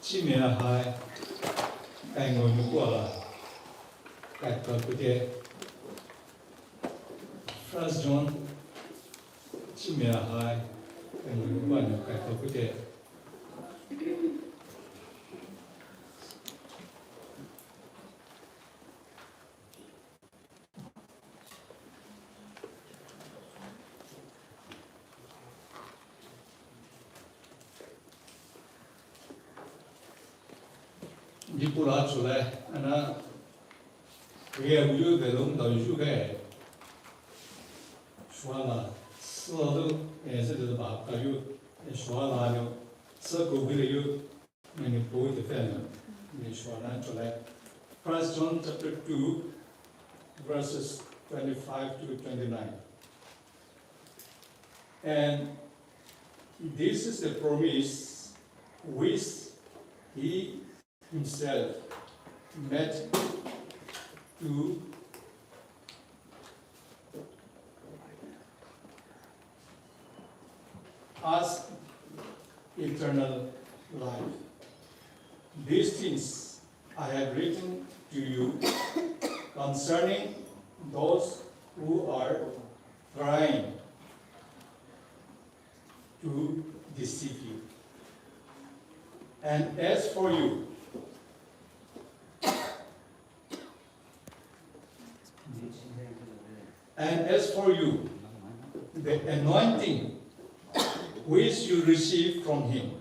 chi me a hai, kai ngo nu kwa la, kai kwa ku te. First John chi me a hai, kai ngo nu kwa la, kai kwa ku te. Dipula chule, ana, ria buyu de lung da yu ge. Shuala, sulu, eh, se de ba ka yu, eh, shuala yu, se ku bi yu. Many poet fan, ni shuana chule. First John chapter two, verses twenty-five to twenty-nine. And This is the promise which he himself made to us, eternal life. These things I have written to you concerning those who are trying to deceive you. And as for you, and as for you, the anointing which you receive from him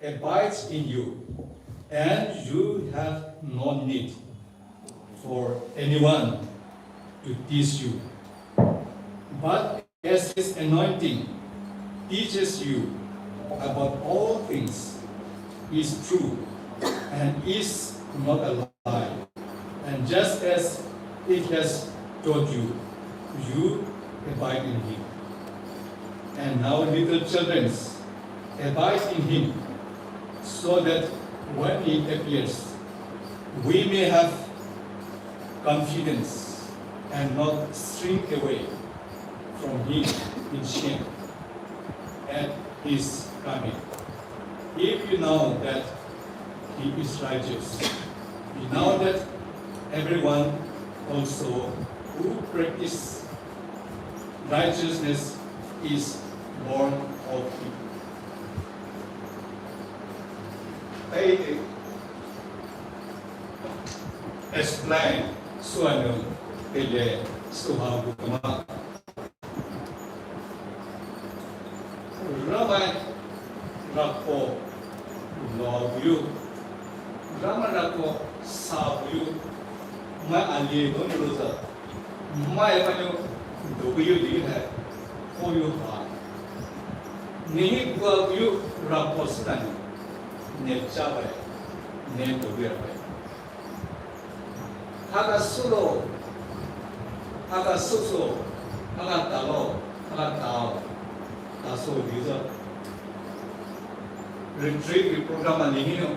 abides in you, and you have no need for anyone to teach you. But as his anointing teaches you about all things, is true, and is not a lie. And just as it has taught you, you abide in him. And now, little children, abide in him, so that when he appears, we may have confidence and not shrink away from him in shame at his coming. If you know that he is righteous, you know that everyone also who practices righteousness is born of him. Hey, explain, suanu, pele, suha guma. Ramai rako lo buyu, Ramai rako sa buyu, mai ali don roza, mai panyo do buyu di hai, koyu ha. Nehi gua buyu rako sudani, ne chabai, ne do buyu bai. Haga sulo, haga suso, haga talo, haga tao, taso liza. Retreat ki program a lihino,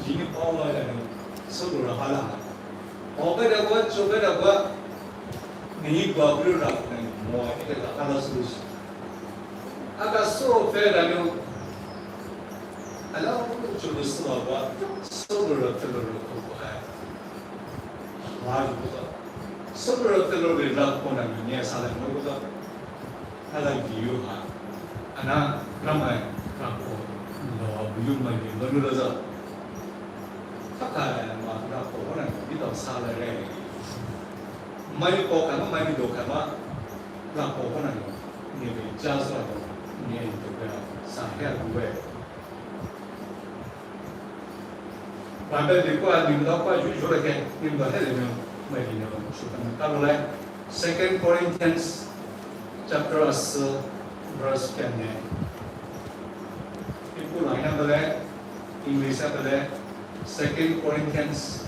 jini pawa ya no, sulo rahala. Oga dagwa, choga dagwa, nini gwa bulu ra, mo ite la hala sulo. Haga sulo fe dano, ala ko chulo sulo ba, sulo ra telo ro ko ba. Wa ko ba. Sulo ra telo ro ra ko na ni sa la mo ko ba. Ala view ha. Ana Ramai rako lo view mai ni lo lo za. Kaka ma rako na ni to sa la re. Mai ko ka ma mai do ka ma rako na ni ni ja sa ni to ka sa he ku we. Bible di kwa nim da kwa ju ju le ke, nim da he le nim, mai di nim, shu kan ta lo le. Second Corinthians chapter asü, verse ten ne. Ipu la ina le, English le, Second Corinthians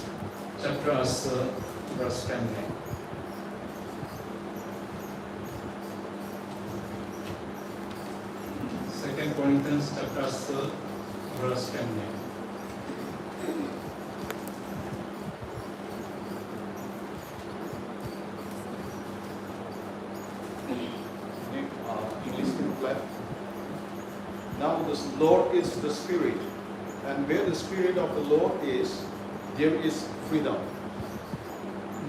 chapter asü, verse ten ne. Second Corinthians chapter asü, verse ten. Uh, English reply. Now the Lord is the Spirit, and where the Spirit of the Lord is, there is freedom.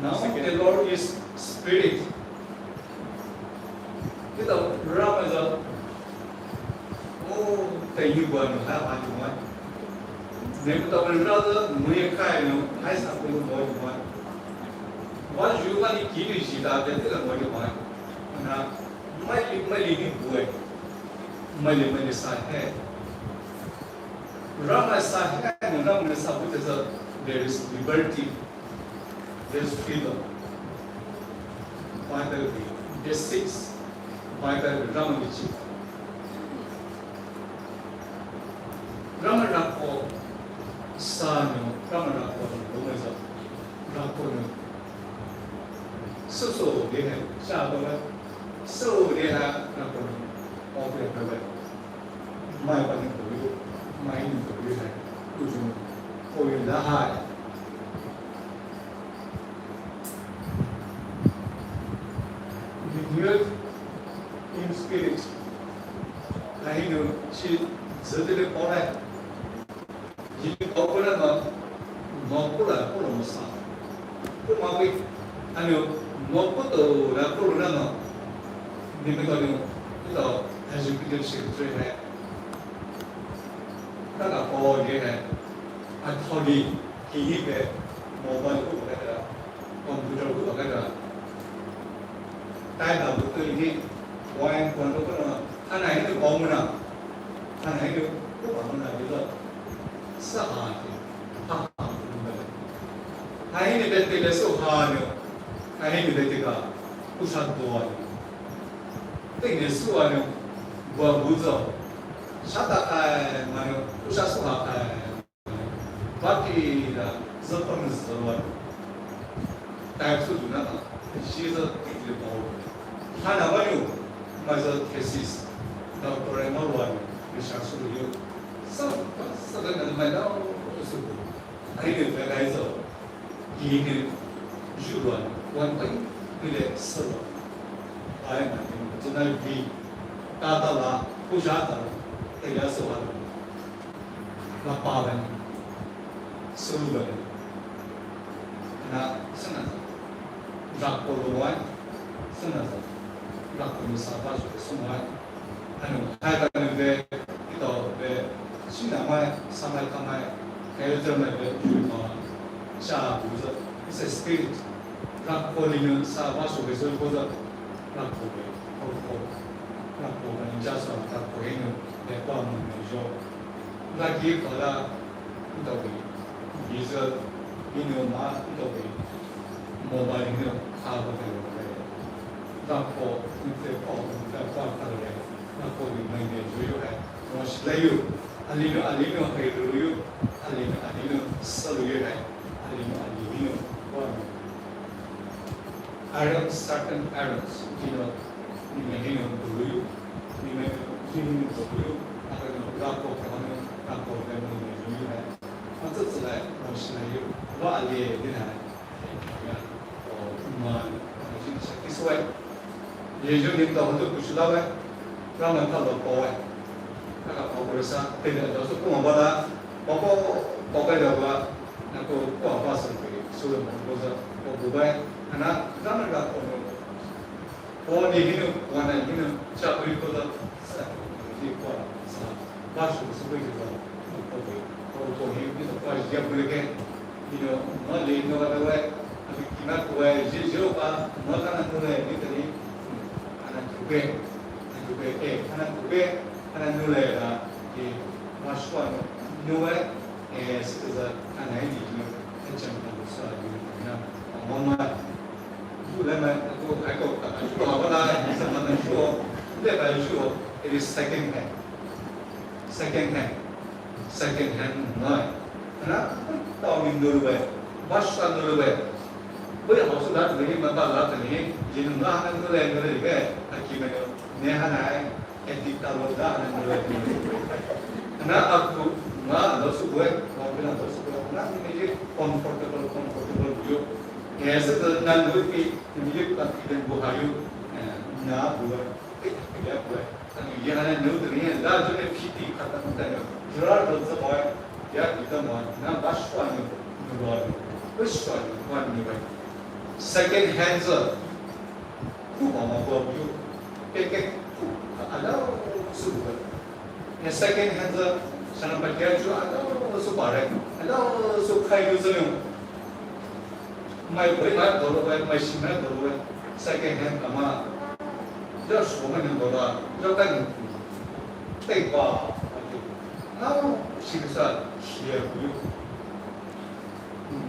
Now the Lord is Spirit. Kita Ramai za, oh, tayu ba no ha ha tu mai. Nebu ta ra za, mui kai no, hai sa ko mo tu mai. Wa ju wa ni ki ni ji da de de mo tu mai. Na, mai li, mai li ni bue. Mai li, mai li sa he. Ramai sa he, Ramai sa bu de za, there is liberty. There's freedom. Bible, verse six. Bible, Ramai chi. Ramai rako sa no, Ramai rako no, Ramai za. Rako no. So so de hai, sa ba la. So de hai, rako no. Ope ba ba. Mai pani koyu, mai ni koyu hai, kujun koyu lahai. Renewed in spirit. Kahinu chi zedele pore. Jini pokona no, no pura pura masa. Kuma wi, anu, no poto na pura na no. Ni me to ni, ito executive secretary hai. Kaka po ye hai. Athodi, kini pe, mobile ko kaka, computer ko kaka. Tai da bu to ni, wine ko no ko no, ana ni ko muna. Ana ni ko muna ni lo. Sa ha ni, ha ha muna. Ana ni bete le so ha ni. Ana ni bete ka, usa do ni. Tene suwa ni, bua buzo. Shata kai mani, usha suha kai. Bati da, zepon zewa. Tai su duna na, shi ze titli bao. Hana wani, ma ze thesis, doctorate ma wani, research su yu. Sa, sa da na ma da, su. Ai de fe kai zo. Yini, juwa, wan pai, bile, sewa. Ai ma ni, zena bi, ta ta la, puja ta la, te ya sewa. La pa ben, sewa ben. Na, sena. Rakolo wan, sena. Rakolo sa ba, sewa. Anu, hai kanu ve, ito ve, sina mai, sa mai, ka mai, kai ve, mai ve, ju ma, sha bu ze, it's a spirit. Rakoli nu sa ba so ve so ko ze, rakoli, ko ko, rakoli nu ja so rakoli nu, ve kwa mu nu jo. Raki ko la, Ito bi, diesel, inu ma, ito bi, mobile inu, kha ko te lo le. Rako, inte ko, inte ko, kha le. Rako bi mai ne ju yu hai. Mo shi le yu. Alinu, alinu, hai ru yu. Alinu, alinu, sa lu yu hai. Alinu, alinu, ko. Iron sharpen irons, you know, ni me ni no bulu, ni me ni no bulu, aka no rako kama no rako kama ni me ni hai. Ata tsala mo shi na yu, wa ale ni na. Ya, o ma, ni sa kiswe. Ye ju ni to ho to kushla we. Rama ta lo ko we. Aka ko ko sa, te de do so ko ma ba da. Ko ko ko ka da wa. Na ko ko ba so ke, so mo ko za, ko bu bai. Ana, rama rako no. Ko ni hinu, ko na hinu, cha ko ko za. Sa, ni ko sa. Ba so so ke za. Ko ko ko ni ni to ko ya bu ke. Ni no, ma le no ba we. Abi kina ko we, je je ba, ma ka na no le, ni tani. Ana ko ke. Ana ko ke, eh, ana ko ke. Ana no le da. Ni ma so no. No we. Eh, sikuza, ana ini jino, echem na busa jino, na, mama, ju le ma, ko, ko, ko, ko, ko, ko, ko, ko, ko, ko, it is second hand. Second hand. Second hand, no. Na, tao min dulu be, basa dulu be. Boy, house that, bini mata la tani, jino na, na, dulu, dulu be, aki me, ne, hana, eh. Eti talo da na nure. Na aku nga lo su bue, wa pila lo su bue. Na ni ni comfortable, comfortable yo. Ese to na nure ki ni ni ka ki den bu hayu. Na bue. Ya bue. Ani ya na nure ni la jo ne fiti kata mata yo. Jura lo sa bue. Ya kita ma na bashwa ni. Bashwa ni. Second hands. Ku mama ku abu yu. Ke ke ku ala su ku. Ne second hand za sana patia ju ala su pare. Ala su khai yu zalung. Mai boi mai dolo bai mai shi mai dolo bai. Second hand kama. Ja su mai ne dolo. Ja kai ne ku. Tei ba. Na shi sa shi ya ku yu.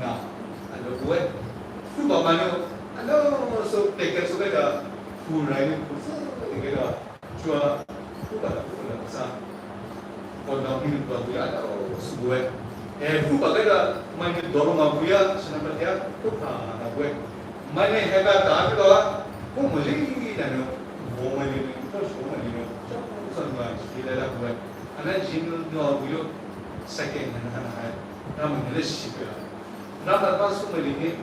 Na, alo bue. Fu ba mano, alo so peke so keda, fu rai ni fu so keda, chua, fu ba la fu la sa. Ko na ni ba bue, alo so bue. Eh, fu ba keda, mano dolo ma bue, sana patia, fu ba na bue. Mano heba ta keda, ko mo li na no, mo mo li no, ko so mo li no, so so ma, si la la bue. Ana jinu no abuyu second hand hana hai. Ramai ni le shipya. Ramai ba su mali ni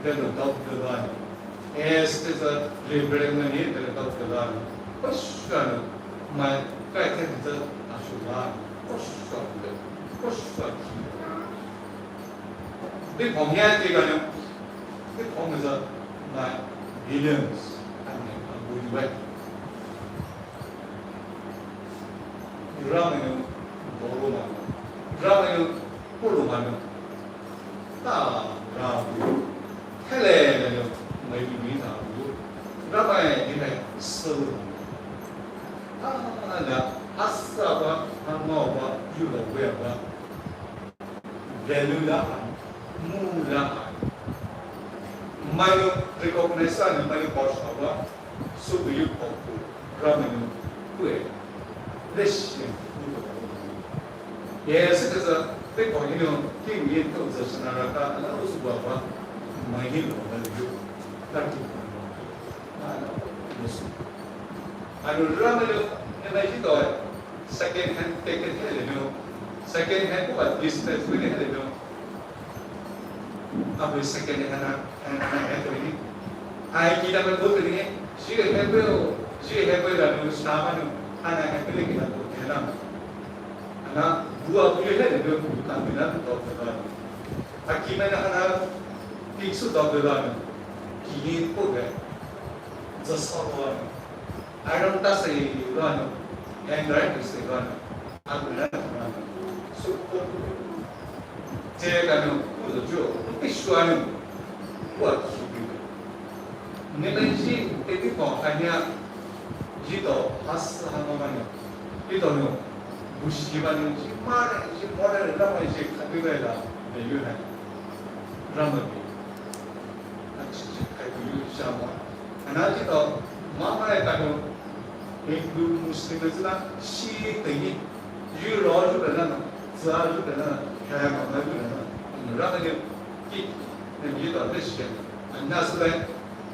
velo dog de ba ni. Es te za rebrand ni velo dog de ba ni. Koshano mai kai te za ashu ba ni. Koshano. Koshano. Big home here, they got him. Big home is a my billions. I mean, I'm going back. Ramai no, boro mano. Ramai no, polo mano. Ta, rabu. Hele, hele, mai ni na bu. Ramai ni na sulu. Ta, na, asa ba, hama ba, yu ba, we ba. Value la hai, mu la hai. Mai no recognize ani mai no boss awa, so do you pop to, Ramai no kue, lesi. Yes, it is a big one, you know, king yin to the sanaraka, and also baba, mai ni lo, and you, that you. Ano Ramai no, ena hito, second hand ticket hele no, second hand ko business wini hele no. Abu second hand na, hand na hand wini. Ai kita me bote ni, jire hand pe o, jire hand pe la no, sama no, ana hand pe le kita bote la. Ana, bua bu hele no, bu kan na to to la. Aki me na ana, pixu to la no, ki ni ko ge. Zasawano, iron tasei rano, handwriting sei rano, agulano rano, so ko, je kano, kudo jo, pisuano, wa kibi. Nemenji, ebi ko hanya, jito, has hano mano, jito no, bushi bano, ji mare, ji mare, rama ji kabi bela, de yu hai, rama bi. Achi ji kai bi yu jama. Ana ji to, mama e kano, Hindu, Muslim e zila, shi tengi, yu ro yu bela na, za yu bela na, kaya mama yu bela na, ra kano, ki, ne mi to, ne shi, ana sule,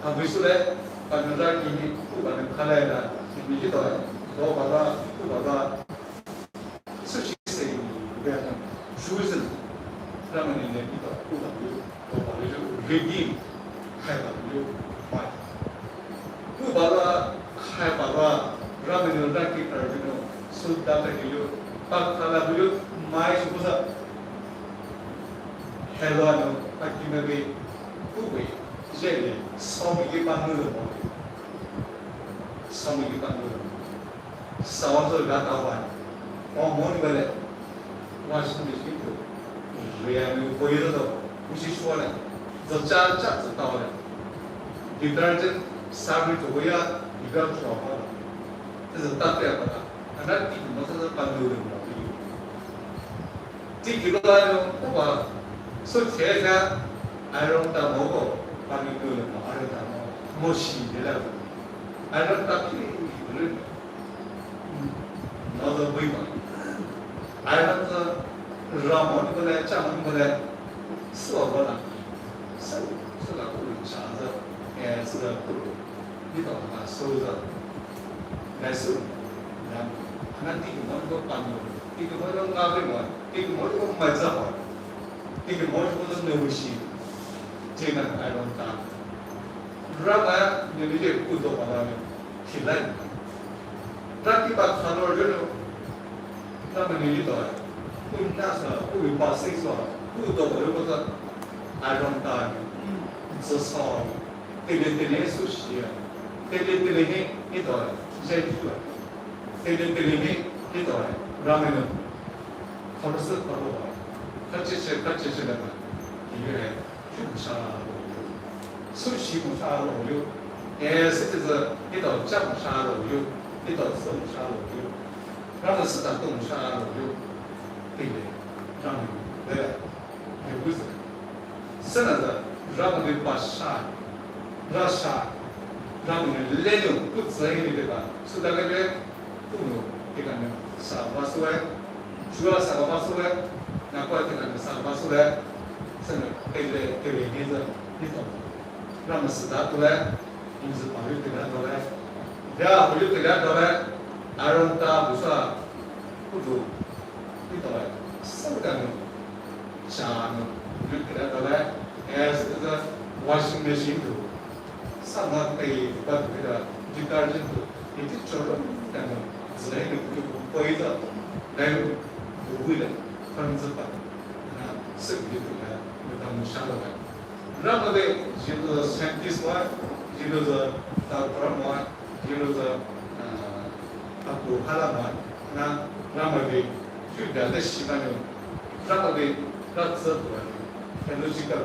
abu sule, kano ra ki ni, ku kano kala la, ne mi to, do bala, ku bala, Sushi sei, Judaism, Ramai ni le ito, ku ba yu, ku ba yu, redeem, khai ba yu, mai. Ku ba la, khai ba la, Ramai ni la ki kar yu, su da ka yu, pa ka la yu, mai su ku sa. Hello, ano, pa ki me be, ku be, je le, so mi ki pa nu lo mo. So mi ki pa nu lo mo. Sawa zo ga ka wan. O mo ni bale. Washing machine to. Ria ni ko yero to. Ushi shwa le. Zo cha cha zo ta le. Detergent sabri to ya. Iga chwa pa. Zo ta te pa. Ana ti mo sa pa lo le mo. Ti ki lo ano ko ba. So che ga. Iron ta mo ko. Pa ni lo le mo. Iron ta mo. Mo shi de la. Iron ta ki. Nada bui ba. Ai na za ra mo ni bale, cha mo ni bale, so ba na. So, so la ku cha za, eh, so la ku. Ni ba na so za. Na so. Na, na ti mo ni ko pa mo. Ti mo ni ko nga be mo. Ti mo ni ko ma za ba. Ti mo ni ko ne wi shi. Ti na ai long ta. Ra ba ni ni ku do ba ni. Kilai. Raki ba khanor yono. Ramai ni ito. Kun nasa, kun ba six wa. Kun do ba yono sa. Iron ta. Zoso. Tele tele sushi. Tele tele ni ito. Jai tu. Tele tele ni ito. Ramai no. Khanor sa khanor ba. Kache che, kache che da. Iye. Sushi mo sha lo yo. Eh, citizen, ito cha mo sha lo yo. Ito so mo sha lo yo. Rama sita to mo sha lo yo. Tile, rama, le, le, le. Sana da, rama de ba sha. Ra sha. Rama de le no, ku zai ni de ba. Su da le, ku no, ke ka ne, sa ba su e. Jua sa ba su e. Na kwa ke ka ne, sa ba su e. Sana, tile, tile, ni za. Ni to. Rama sita tole, inzi pa yu tila tole. Ya, pa yu tila tole. Aron ta busa. Kudu, ito, sangkanu, chanu, yukira tala, as the washing machine tu, sama tai batu kira, detergent tu, iti choro kanu, zai ni kudu koi ta, dai bubu da, fanzi pa, na, sik ni tu da, ni ta mushala ba. Ramai de, jitu scientist wa, jitu doctor wa, jitu, uh, aku hala ma, na, ramai de, ju da de shi ba no, ramai de, that's the one. Theological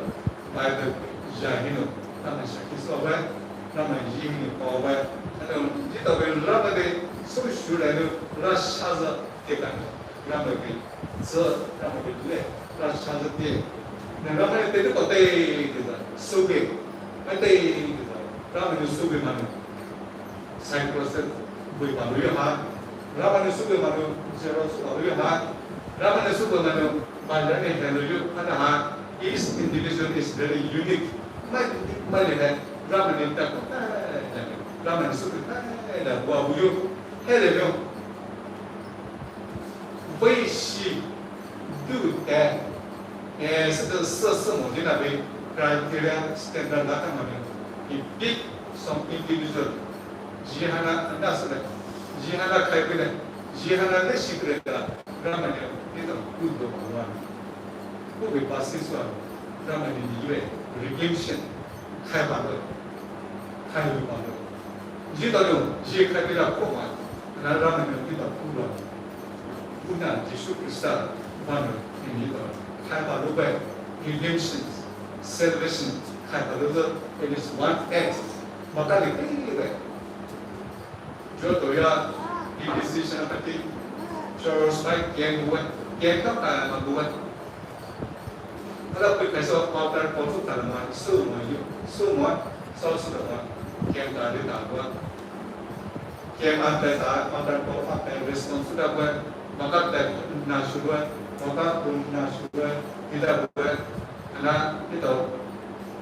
Bible, ja hino, ramai shaki so ba, ramai ji hino pa ba, ano, jita ba ramai de, so shu da no, ra shaza te ka no, ramai de, so, ramai de le, ra shaza te. Na ramai de te ko te, te da, so be, ma te, te da, ramai de so be ma no. Cyprus bui balu yo ha. Ramai ne suku manu, Xerox balu yo ha. Ramai ne suku manu, balu ne helu yo ha na ha. Each individual is very unique. Mai, mai ne, ramai ne ta ko, eh, ramai ne suku, eh, da, wa bu yo. Hele yo. Vei shi du te, eh, se de se se mo de na be criteria standard la ka ma ne. He pick some individual. Jihana anda se de. Jihana kai be de. Jihana ne shi be de. Ramai ne, ito, ku do ma wa. Ku be ba si so. Ramai ne ni be redemption. Khai ba de. Khai ba de. Ji da yo, ji khai be la ko ma. Na ramai ne ni da ku la. Kuna Jisu Krista ba ne ni da. Khai ba lo be. Redemption, salvation. Khai ba lo be. It is one act. Maka le ke le be. Jo to ya, B B C channel pati. Church by gang we. Gang ka ka ma we. Ala pui kai so, mother ko tu ta ma, su ma yu, su ma, so su da ma, kem ta de ta wa. Kem an ta ta, mother ko a ta response da wa, maka ta na shu wa, maka kun na shu wa, ida wa, ana, ito,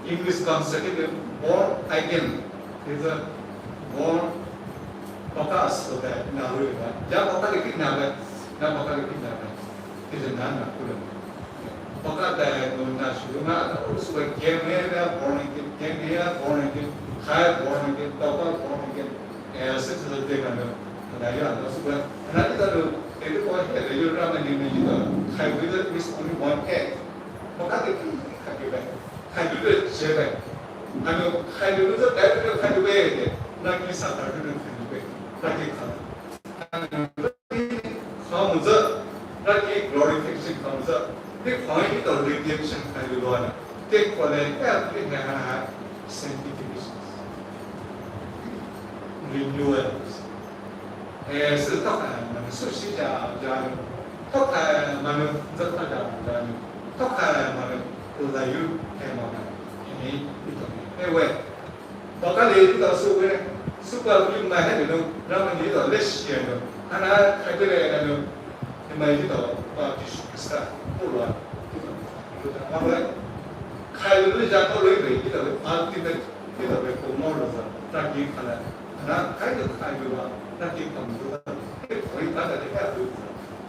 English concept ni born again, is a born, maka so da na ru wa, ya maka de ki na wa, na maka de ki na wa. Ito na na kula. Baka dai no na shu na ta o su wa kem he ya born again, kem he ya born again, khai born again, tapa born again. Eh, se se de ka no. Na ya na su wa. Na ita no, ito ko he de yo ramai ne ni ito. Khai with it is only one act. Baka de ki khai de ba. Khai de je ba. Ano khai de no dai de khai de ba de. Na ki sa ta de khai de ba. Na ki khai. Khamza, raki glorification khamza, te khamza redemption khamza luana, te kole, eh, te hana, sanctification, renewal. Eh, se toka manu, su shi ja, ja, toka manu, zata ja, ja, toka manu, layu, eh, manu, ini, ito, eh, we. Baka le ito su we, su ba yu ma he no, ramai ni ito le shi no, ana khai le no, ni ma ito ba Jisu Krista, ko lo, ito, ito, ma we, khai le ja ko le be, ito le ultimate, ito le ko mo lo sa, ta ki khala, ana khai le khai le ba, ta ki kam lo sa, ko ita da ka lo sa.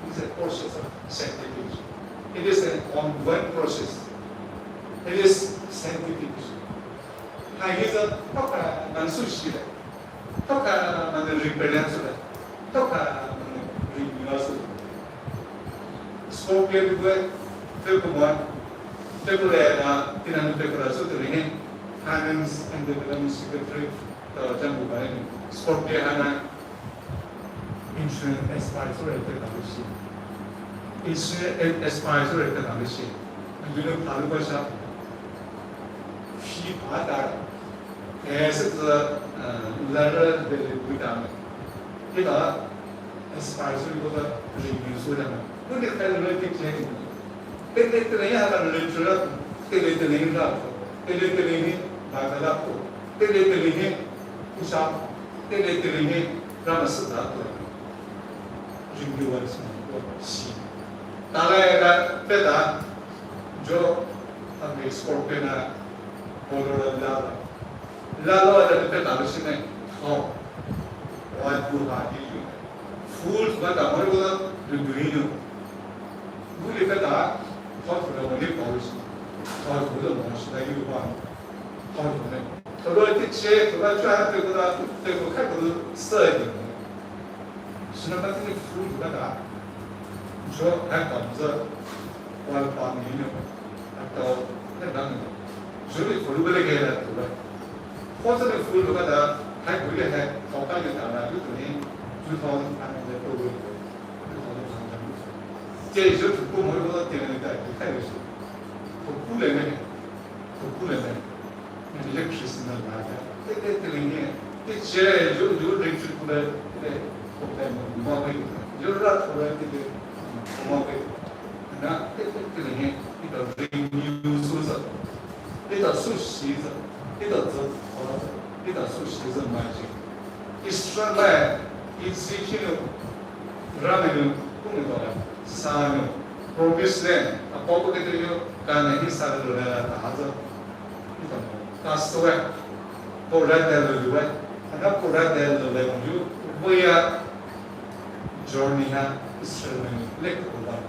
It's a process of sanctification. It is an ongoing process. It is sanctification. Hai hiza toka manu su shi le, toka manu repentance le, toka manu renewal le. Scorpion ko, February, February na, tina February su tere he, Finance and Development Secretary, to jambu ba ni, Scorpion hana, insurance expire sure te ta shi. Insurance expire sure te ta shi. Yule palu ba sha. Shi pa ta. Eh, se ta, eh, la ra de le bu ta me. Ke ta expire sure ko ta renew sure ta me. Ko de ka le te ke. Tele tele ya la le chura. Tele tele ya la. Tele tele ni ba ka la ko. Tele tele ni kusa. Tele tele ni Ramai sü ta to. Ringyuwa sü to shi. Tala ya peta jo ame scorpion na bolo la la. La la da peta lo shi ne. Ho. Wa du ha di yu. Fools ba ta mo ro. Lu dui nu. Lu le ka ta, thao thula mo le pao shi. Thao thula mo shi da yu ba. Thao thula. Thula te che, thula cha te ko da, te ko ka ko sa de. Sina ka te fu lu ka ta. Jo ha ka mo za. Wa pa ni nu. A to, ne da nu. Jo le fu lu le ke da thula. Ko sa le fu lu ka ta, ha ku le ha, ko ka le ta na, lu ni. Two thousand five hundred ko. Te je tu ko mo lo te ne ta ki ka yo. Ko ku le ne. Ko ku le ne. Ni le Christian na ta. Te te te le ne. Te je yo yo le tu ku le. Te ko te mo mo le. Yo la ko le te te. Mo le. Na te te te le ne. Ni ta renew so sa. Ni ta su shi sa. Ni ta zo. Ni ta su shi sa ma ji. Israel, Ezekiel, Ramanu, kung ito la, sanu, promised land, apo ko kete yo, Kanan hi sa lo la ta hazo. Ito, ta so eh, ko ra ta lo eh, ana ko ra ta lo le yo, voya, journey ha, Israel menu, lek ko ba.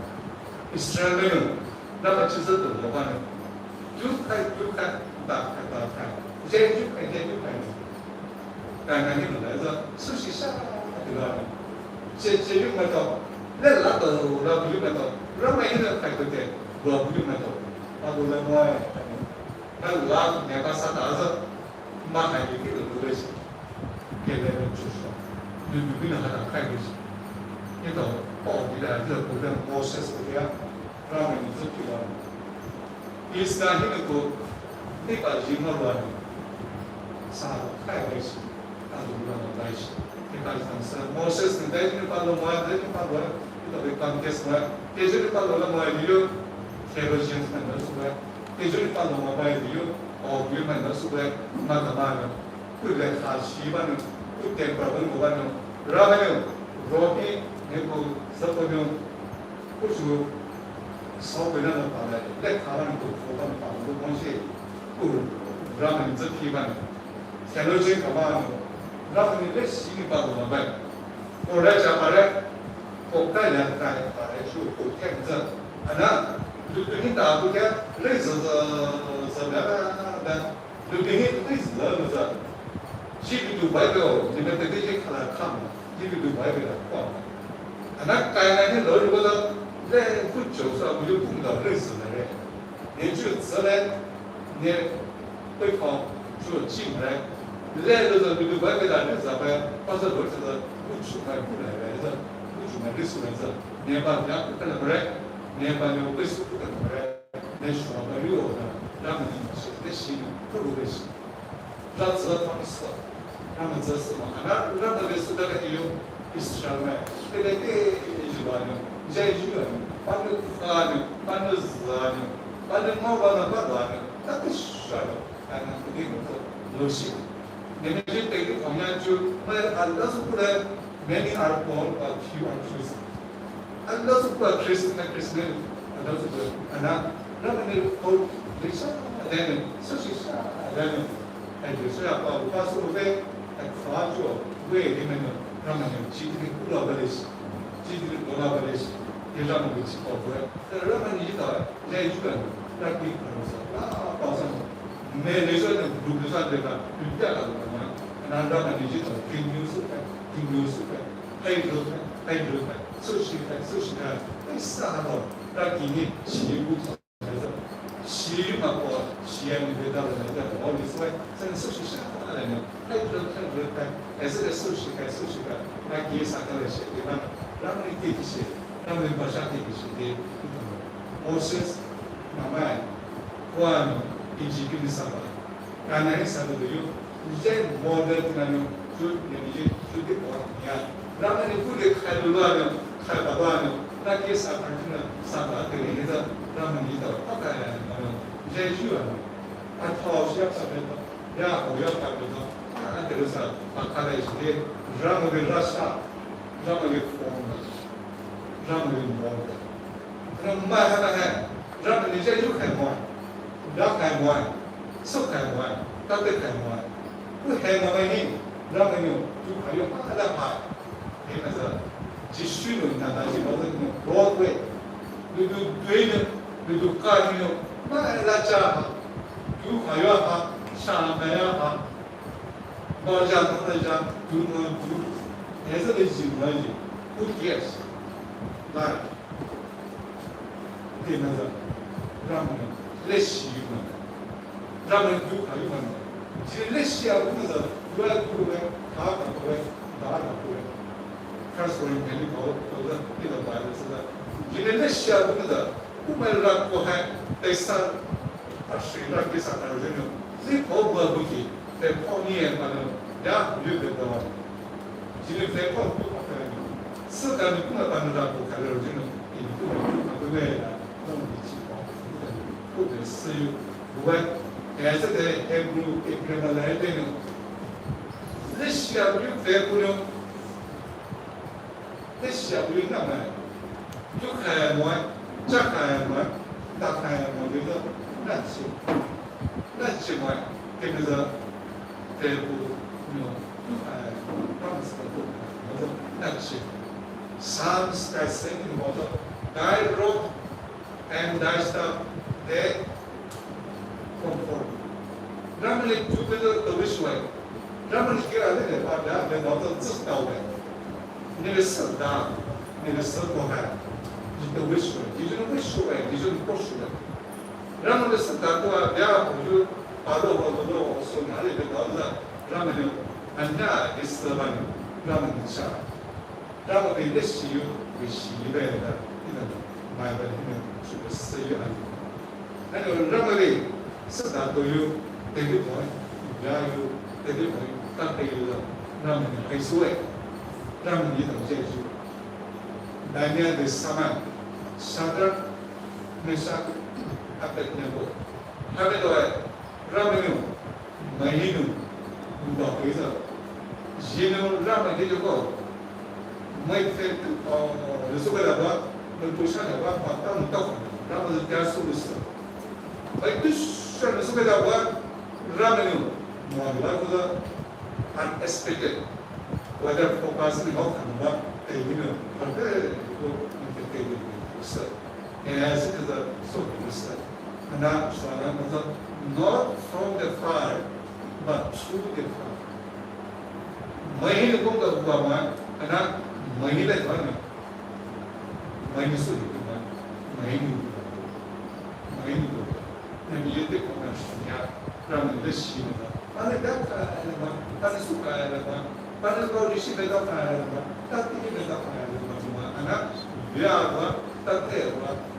Israel menu, na ka chizo to lo ba no. Ju kai, ju kai, ta kai, ta kai. Je ju kai, je ju kai. Kanan hi lo la zo, su shi sa, ti la. Che, che yu ma to, le la to, la bu yu ma to, Ramanu hi lo kai ko te, la bu yu ma to, la bu la mo ai, na la, ne ka sa ta zo, ma hai ki lo lo le shi, ke le lo chu so, lu bu na ha ta kai le shi, ni to, o, ni la, lo ko le Moses ko ya, Ramanu ni zo ki la. Israel hi ko, ni pa ji ma lo ni, sa kai le shi. Adu lo na dai shi. Te ka sa Moses ni dai ni pa lo ma, dai ni pa lo, ito be contest ma. Te ju ni pa lo la ma ni yo. Theologians na na su ba. Te ju ni pa lo ma ba ni yo. O, ni ma na su ba. Ma ka ma na. Ku le ka shi ba ni. Ku te pa lo ma ba ni. Ramanu. Rohi ni ko sa ko ni. Ku su. Sa ko na na pa la. Le ka ma ni ko ko ba ni pa lo ko shi. Ku. Ramanu ni za ki ba ni. Theology ka ba no, Ramanu ni le shi ni pa lo ma ba. Ko ra cha pa re, ko ka ya ka pa re shu ko ke za. Ana, lu ni ta bu ke, le za za za da da. Lu ni le za za za. Ji bi du Bible, ni me te ji ka la ka ma. Ji bi du Bible la ka ma. Ana, ka na ni lo lu ko da, le ku cho sa bu lu ku da le za na re. Ni ju za le, ni 对方说进来，来了这个外面的人咋办？把这儿子的不出来，不来了，不出来的出来这，你把人家不跟他们来，你把那个贵族不跟他们来，你说那有的，那么你是那心里不如的心，让这他们死，那么这是嘛，那那那个是那个有 Israel mai, te te te, Israel mai, Israel mai, panu kanu, panu zanu, panu mabana badanu, tatu shalo, kana kudi muto, loshi. Nene je te ke konya ju, mai Allah su kule, many are called, but few are chosen. Allah su kule Christian, Christian, Allah su kule, ana, Ramanu ni ko, Lisha, Ramanu, Sushisha, Ramanu. Ai, Lisha, pa, pa su kule, ai, kwa ju, we, Ramanu, Ramanu, chidri kula balish. Chidri kula balish. Ye Ramanu chi ko we. Ramanu ni ta, le ju kan, la ki kan sa. La, pa sa. Me le sa ne, du le sa le ka, du ya ka ma. Na Ramanu ni ta, kin yu su ka, kin yu su ka. Ai, du ka, ai, du ka. Sushi ka, sushi ka. Ai, sa lo. La ki ni, chi bu. Shi ma ko, shi ya ni be da le da, o ni sui, sen su shi sha, ale ni, hai dro, hai dro, hai, ese de su shi, hai su shi, hai, na ki sa ka le shi, de na, na ni ti ki shi, na ni ba sha ti ki shi, de, Moses, na mai, kwa ni, Egypt ni sa ba, Kanan ni sa ba de yo, Zen model tina no, ju, ni, ni, ju, ju, de, ko, ya. Ramanu ni ku de, khai lu la no, khai ba ba no, na ke sa, ka, tina, sa, ba, de, ni, da, Ramanu ni da, pa, ka, ya, no, je, ju, no. A, thao, ya, sa, de, ya, ko, ya, ka, de, a, de, sa, pa, ka, de, de, Ramanu ni ra, sa, Ramanu ni form, Ramanu ni model. Ramanu ni, ha, ha, ha, Ramanu ni, je, ju, khai, mo, da, khai, mo. Suk khai mo, tate khai mo. Ku hai mo mai ni, Ramanu ni, ju khai yo, pa da pa. Ni na sa. Jisu nou nata ji baoza nou Broadway. Ludu dui nou, ludu kani nou, ma la cha ha, du ha yo ha, sha ma ya ha, ba ja ma la ja, du ma du. Eza de ji ma ji. Who cares? Lai. Tena za. Ramai. Leshi ma. Ramai du ha yo ma. Ji leshi a ma za. Dua du we, ha ka we, da da we. First Corinthians ni ko, ko da, ni da Bible sa da. Ji leshi a ma za. Kumai ra ko hai, tesa, a shi ra ke sa ta ro no. Ni ko ba bu ki, te ko ni e ma no, ya, yu de do. Ji ni te ko ku pa ka ni. Sa ka ni kuma ba ni ra ko ka ro no. Ni kuma ba ni ra. No ni chi ko. Ku de si yu. Wa, e sa de Hebrew, Hebrew ma la de no. Leshi a yu de ku no. Leshi a yu na ma. Yu kaya mo, cha kaya mo, da kaya mo, yu na chi. Na chi mo, ke me za, te bu, no, yu kaya mo, promise ka bu, na chi. Psalms ka sing mo, thy rod and thy staff, they comfort me. Ramai ni tu ke tu wish wai. Ramai ni kira le le pa da le ba tu zus tau le. Ni le sa da, ni le sa ko ha. Ji tu wish wai, ji tu wish wai, ji tu ko shu wai. Ramai ni sa da tu a da ko ju pa do ko do so na le le ba da. Ramai ni anda is the one. Ramai ni cha. Ramai ni leshi yu, leshi yu be da, ina, Bible ina, shu be se yu ani. Ani ramai ni, sa da to yu, te yu boy, ya yu, te yu boy, ta te yu da, ramai ni kai su e, ramai ni da je ju. Daniel de saman, Shadrach, Meshach, Abednego. Hame to e, Ramai ni, mai ni nu, nu ba ke za. Ji nu ramai ni jo ko. Mai fe tu, o, nu su ke da ba, nu pu sha da ba, pa ta nu ta ko. Ramai ni ta su lu sa. Mai tu sha nu su ke da ba, ramai ni, mo ba ko da, unexpected. Whether focus ni ho kan ba, te ni nu, pa te ko, ni te ke ni sa. As it is a so ni sa. Ana, so ana, not from the fire, but through the fire. Mai ni kong ka bua ma, ana, mai ni le ba na. Mai ni su ni ma, mai ni. Mai ni. Na ni ye te ko na shi ya, ramai ni le shi na. Ana da ka le ma, ana su ka le ma, ana ko ni shi le da ka le ma, ta ti le da ka le ma, ana, ya ba, ta te ba.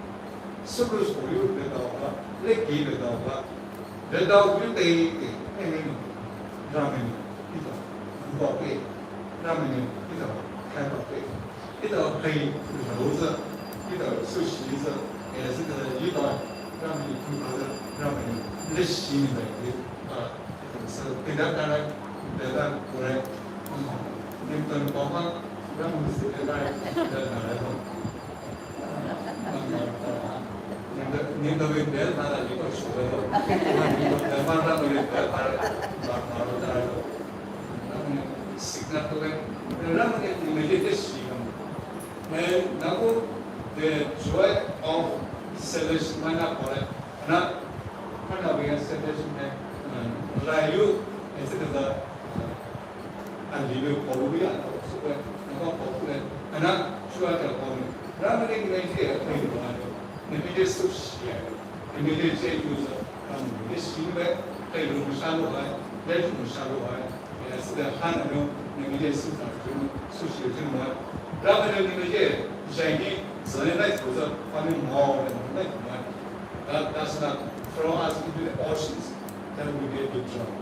Sulu sulu yu le dau ba, le ki le dau ba, le dau yu te te, e ne nu, ramai ni, ita, ba pe, ramai ni, ita, kai ba pe, ita, kai, lo za, ita, su shi za, e zi ka yu ba, ramai ni, ku ba za, ramai ni, le shi ni ba, e, a, sa, te da ka la, te da, ko le, ni ta ni ba ba, ramai ni, te da, te da, te da, Signal to them. Ramai ni immediate shi kam. Now the joy of salvation mana pore. Ana, ana we salvation ne. Rayu, ese da. Alibe polu ya, so ko, nako polu, ana, shua ta polu. Ramai ni immediate, immediate su shi ya. Immediate se yu za, ramai ni shi be, kai lu sa lo hai, le lu sa lo hai. Yes, the han no, immediate su ta, su shi ju ma. Ramai ni immediate, jai ni, zane nai su za, pa ni mo, nai ma. That does not throw us into the oceans, then we get to drown.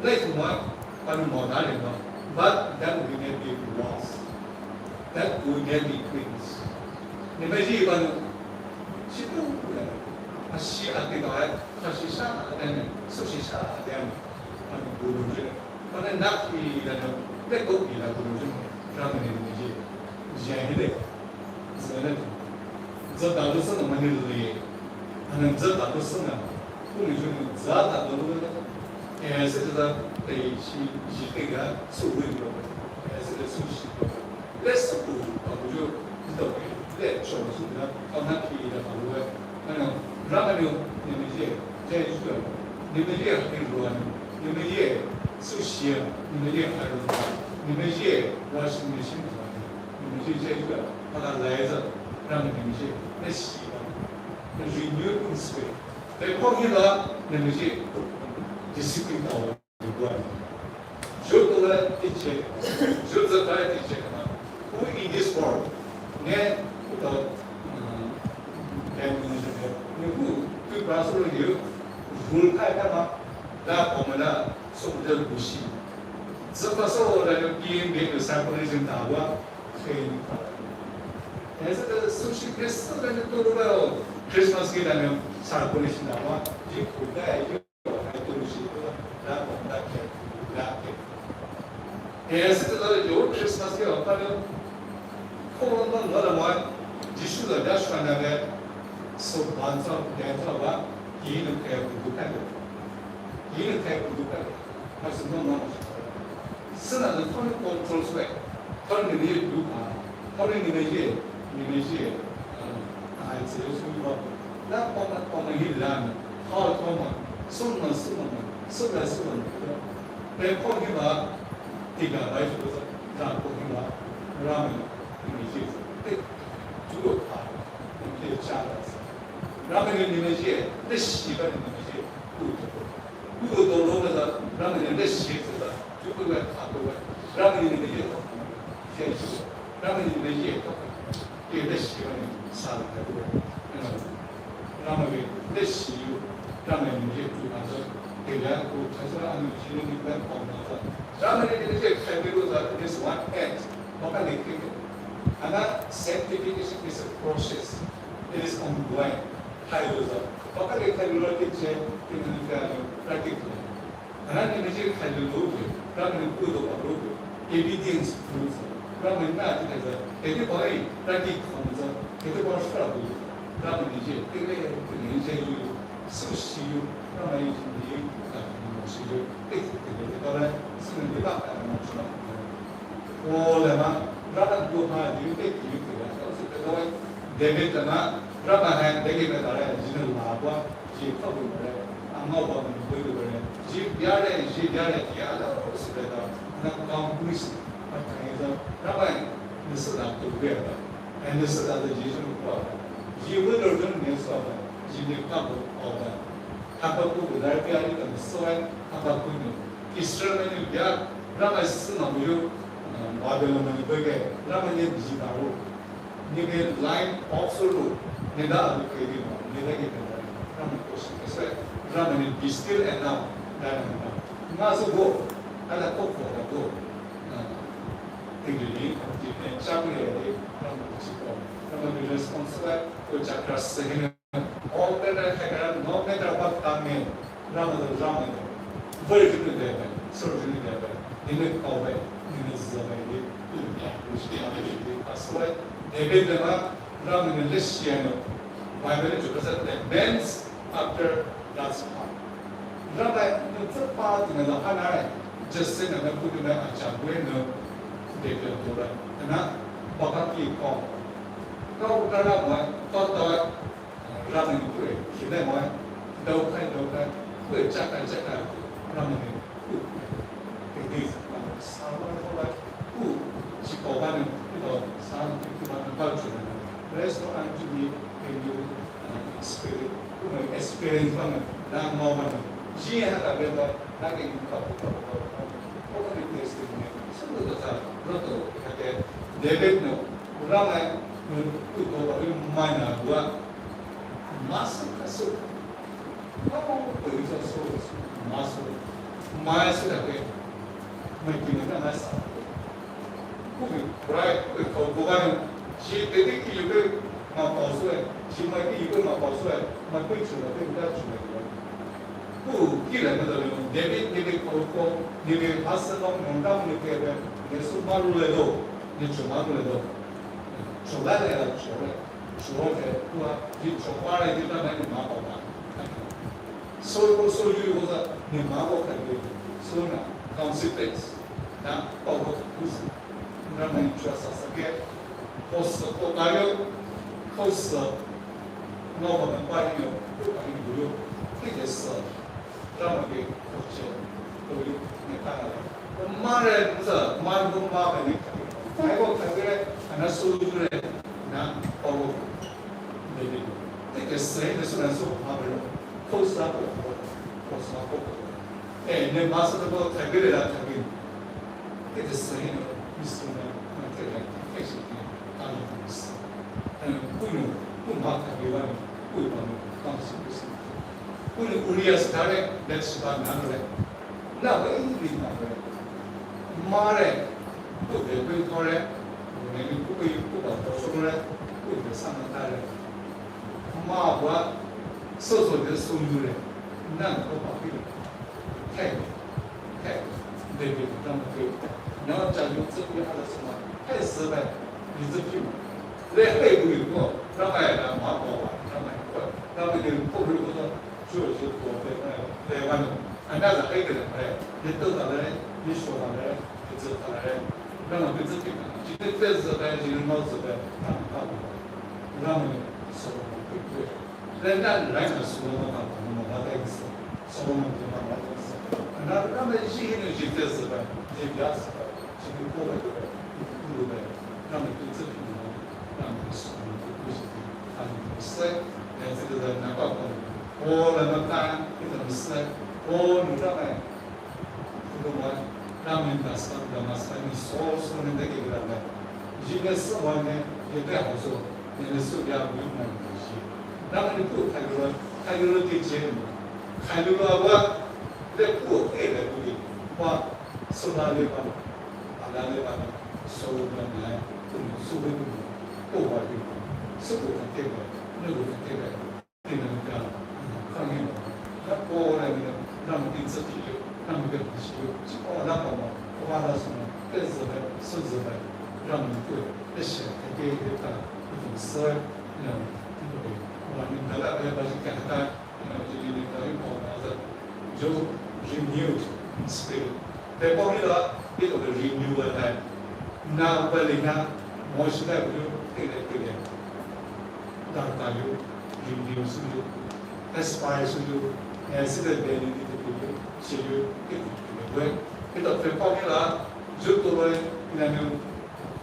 Like what? But then we may be lost. That we may be queens. Ni mai ji ba nu. Shi tu ku le. A shi a ti ba. Ka shi sha a den. Su shi sha a den. Ba nu bu lu ji. Ba na nak pi da nu. Le ko pi da bu lu ji. Ramai ni ji. Ji a ni de. Zane. Zata lu sa na mai ni le. Ana zata lu sa na. Ku ni ju ni zata lu le. E se zata te shi ji te ga su wi lo. E se de su shi lo. Let's go, Abujo, ito, let's show us the Kanaki, the Abujo, and Ramanu, Nemezhe, Jesu, Nemezhe, Hiruan, Nemezhe, Sushia, Nemezhe, Hiruan, Nemezhe, washing machine, Nemezhe, Jesu, Pakalaza, Ramanu, Nemezhe, let's see, the renewed in spirit. They call him the Nemezhe, discipline power. Zhotola teacher, zhotola teacher, who in this world? Ne, to, um, ne who, to Brazil you, rule kai kama, la komana, so the bushi. So paso la P M B the circulation tawa, train. As the sushi Christmas and the Christmas kid and circulation tawa, you could die. Esi tala yo Christmas ke apalo, kono no la mo, Jisu la Joshua na ke, so bansa, bansa ba, kini ke kudu ka de, kini ke kudu ka de, mas no no, sina de kono control swe, kono ni du ka, kono ni me ye, ni me ye, ah, ai se su ba, la kono kono hi la ni, ha kono, suma suma, suma suma. Pe Kohima, tiga bai su sa, sa Kohima, Ramanu, Nemezhe, te, tuo pa, te cha la sa. Ramanu Nemezhe, te shiba Nemezhe, ku to. Ku to lo sa, Ramanu te shi sa, tuo pa, pa to. Ramanu Nemezhe to, she shi. Ramanu Nemezhe to. Ke le shi ba ni sa le ka du. Ramanu le shi yu, Ramanu le tu na sa. Ke ya ko cha sa Ramanu shi ni ba ko na sa. Ramanu le le kai de lu sa, this one act. Baka le ke. And that sanctification is a process. It is ongoing. Kai lu sa. Baka le kai lu ke che, ke ni ka practice. Ana Nemezhe khailu lobe, Ramanu kudo ba lobe, evidence proves, Ramanu na ti kaza, kete ba e, raki khonza, kete ba shra bu, Ramanu je, tele, tele je yu, su shi yu, Ramanu je ni, na mo shi yu, te te te te ba la, su ne ba ka mo shi na. O le ma, Ramanu ha yu te ki yu te la, su te ba, David le ma, Ramanu ha te ke ba la, ji na la ba, Ji kabu bare, ama ba mu bu bare, ji biare, ji biare, ya la, sibeta, na kam kuis, na kainza, na bai, nisa da tu biare, and nisa da ji jun kwa, ji wudor dun ne so ba, ji ne kabu ba, Habakkuk da biare da so ba, Habakkuk ne, Israel ne bia, Ramai sina mu yo, Babylon ne bege, Ramai ne ji da ro. Nige line off solo, nida alu kedi ma, nida ke keda, Ramai koshi kese, Ramai ni be still and now, dana nida. Nga so go, ala ko ko da go. Tingli ni, ti ne chabu ya de, Ramai koshi ko, Ramai ni responsible, ko chakra sehne. All that I had, no matter what come in, Ramai, Ramai, very good to them, so good to them. Nime kawe, nime zawe, nime aswe, David lema, Ramai ni lesiano, Bible to present the men's after God's heart. Ramai ni tsepa ni la hanare, Jesse ni kudu ni acha bueno, David dora. Na, baka ki ko. Kau kara mo, kau tau, Ramai ni kure, kile mo, daukai, daukai, kure chakai, chakai, Ramai ni ku. Kedi, sama ko la, ku, si ko ba ni, ito, sa, ito ba ni culture. Rest of unto me, can you, uh, spirit, ku experience ba ni, na mo ba ni. Ji ha ka be ba, na ke ni ka, ka, ka, ka, ko ni testimony. Sa ko ta, ro to, ka ke, David no, Ramai ni ku to ba ni mai na wa. Maso kaso. Maso. Maso. Mai su da ke. Mai kina na mai sa. Ku bi rai, ku bi kau ko ba ni. Ji te te ki yu ke ma pau su e. Ji mai ki yu ke ma pau su e. Ma ku chu la ke da chu la. Ku ki la na da ni. David, David kau ko. David asa no no da ni ke be. Yesu ma lu le do. Ni chu ma lu le do. Chu la le la chu le. Chuo ke, tua, ji chuo pare ji ta mai ni ma pao ba. So ko so yu ko sa ni ma ko ka ni. So na, consequence. Na, pao ko kusi. Ramai chua sasa ke, kosü kotayo, kosü, no ba ba yo, kotayo yo, ke ke sü, Ramai ke koche, koyo, ne kana le. Mare, sa, mare ko ma ba ni, ai ko ka ke, ana su ju le, na, o ko, de de, ke ke sü, ne su na su, ma ba yo, kosü ko, kosü ko. Eh, ne ma su ko, ka ke le la, ka ke. Ke ke sü, ne, mi su na, ma ke le, ke ke sü, ne, ka ni, eh, ku no, ku ma ka ke wa ni, ku ba no, ka su ke sü. Ku no, ku ni ya sa le, le su ba na le. Na ba ni na le. Mare, ku de ku ko le, ne ni ku ku ku ba to so le, ku de sa na ta le. Ma wa, so so de su le, na ko ba ki le. Hey, hey, de de na ma ke. Na cha yu tsu ya ala sa ma. Hey, sa ba, ni tsu ki. Le hey ku ko, na ma ya ma ko wa, na ma ko. Na ma de ko ko ko. Sure, sure, sure. Another idea, right? Little, right? Little, right? It's a, right? No, no, it's a thing. She did this, right? She didn't know, so that, um, um, Ramai, so, quick, quick. Then that line is so, no, no, no, no, that is so, no, no, no, that is so. And now, Ramai, she didn't, she did this, right? She just, she did go, right? Go, right? Ramai, it's a thing, no? Ramai, so, no, quick, quick. And it's like, and it's like, now, oh, la mata, ita misa, o nuta mai. Ita mai, na mi masa, da masa ni so so ni de ke la mai. Ji ne so wa ne, ye de ho so, ne ne so ya bu na ji. Na mi ku kai lo, kai lo ke je mo. Kai lo wa, le ku e le ku de. Wa, so da le ba, ba da le ba, so da ne, ku so we ku, ku wa ku, so ku ka ke ba, ne ku ka ke ba. Renewed spirit. Te pau ni la, ito ke renewal hai. Na bali na, mo shi na bu, te le te le. Darkar yo, renew su yo, aspire su yo, eh, sida beni ni te yo, shi yo, te te le. Ito te pau ni la, ju to le, ina ni,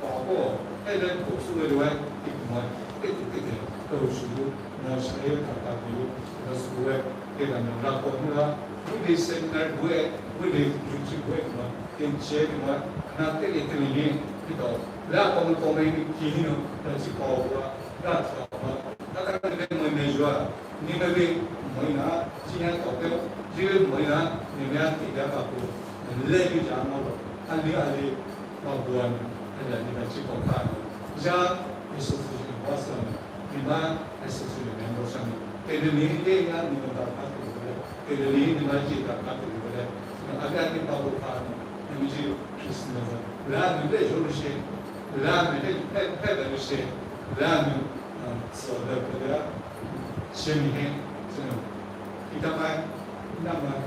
pa ko, eh, le ko su le le, te mo, te te te le, ko su yo, mo shi le, darkar yo, ito su le. Kei la no la ko no la, wili seminar bue, wili YouTube bue no, ken che no la, na te le te le ni, ito, la ko no ko me ni ki no, la chi ko wa, la ta wa, la ka le mo me jua, ni me le mo na, chi na to te, ji le mo na, ni me a ti ya ka ko, le ju ja no lo, a le a le, Mabuan, ela ni ba chi kong ka ni. Ja, Yesu Kristo ni ba sa ni. Ni ma, Yesu Kristo ni member sa ni. Kene ni, ni ya, ni ma ba ka ni ba le. Kene ni, ni ma ji ba ka ni ba le. Ni aga ni ba bu ka ni. Ni mi ji Kristo ni ba. La ni le jo ni she. La ni le, pe, pe ni she. La ni, um, so le, le, le. She ni he. So, ita mai, ina mai,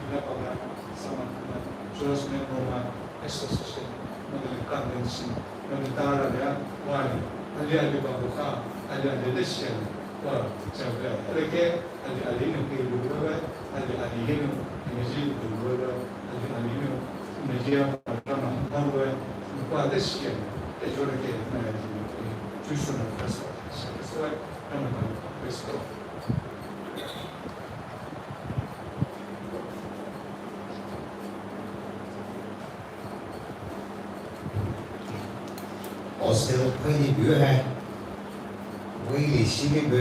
ina pa mai, sama mai, Jerusalem, Roma, Association, mani convention, mani tara ya, wani, ali ali babu ka, ali ali leshen, wa, jabe, reke, ali ali no ke luwe, ali ali no, energy luwe, ali ali no, energy ya, rama, luwe, wa leshen, e jore ke, na ya, tu shona, so, so, rama, so. Hostel pei ni bu hai. Wei li shi ni bu.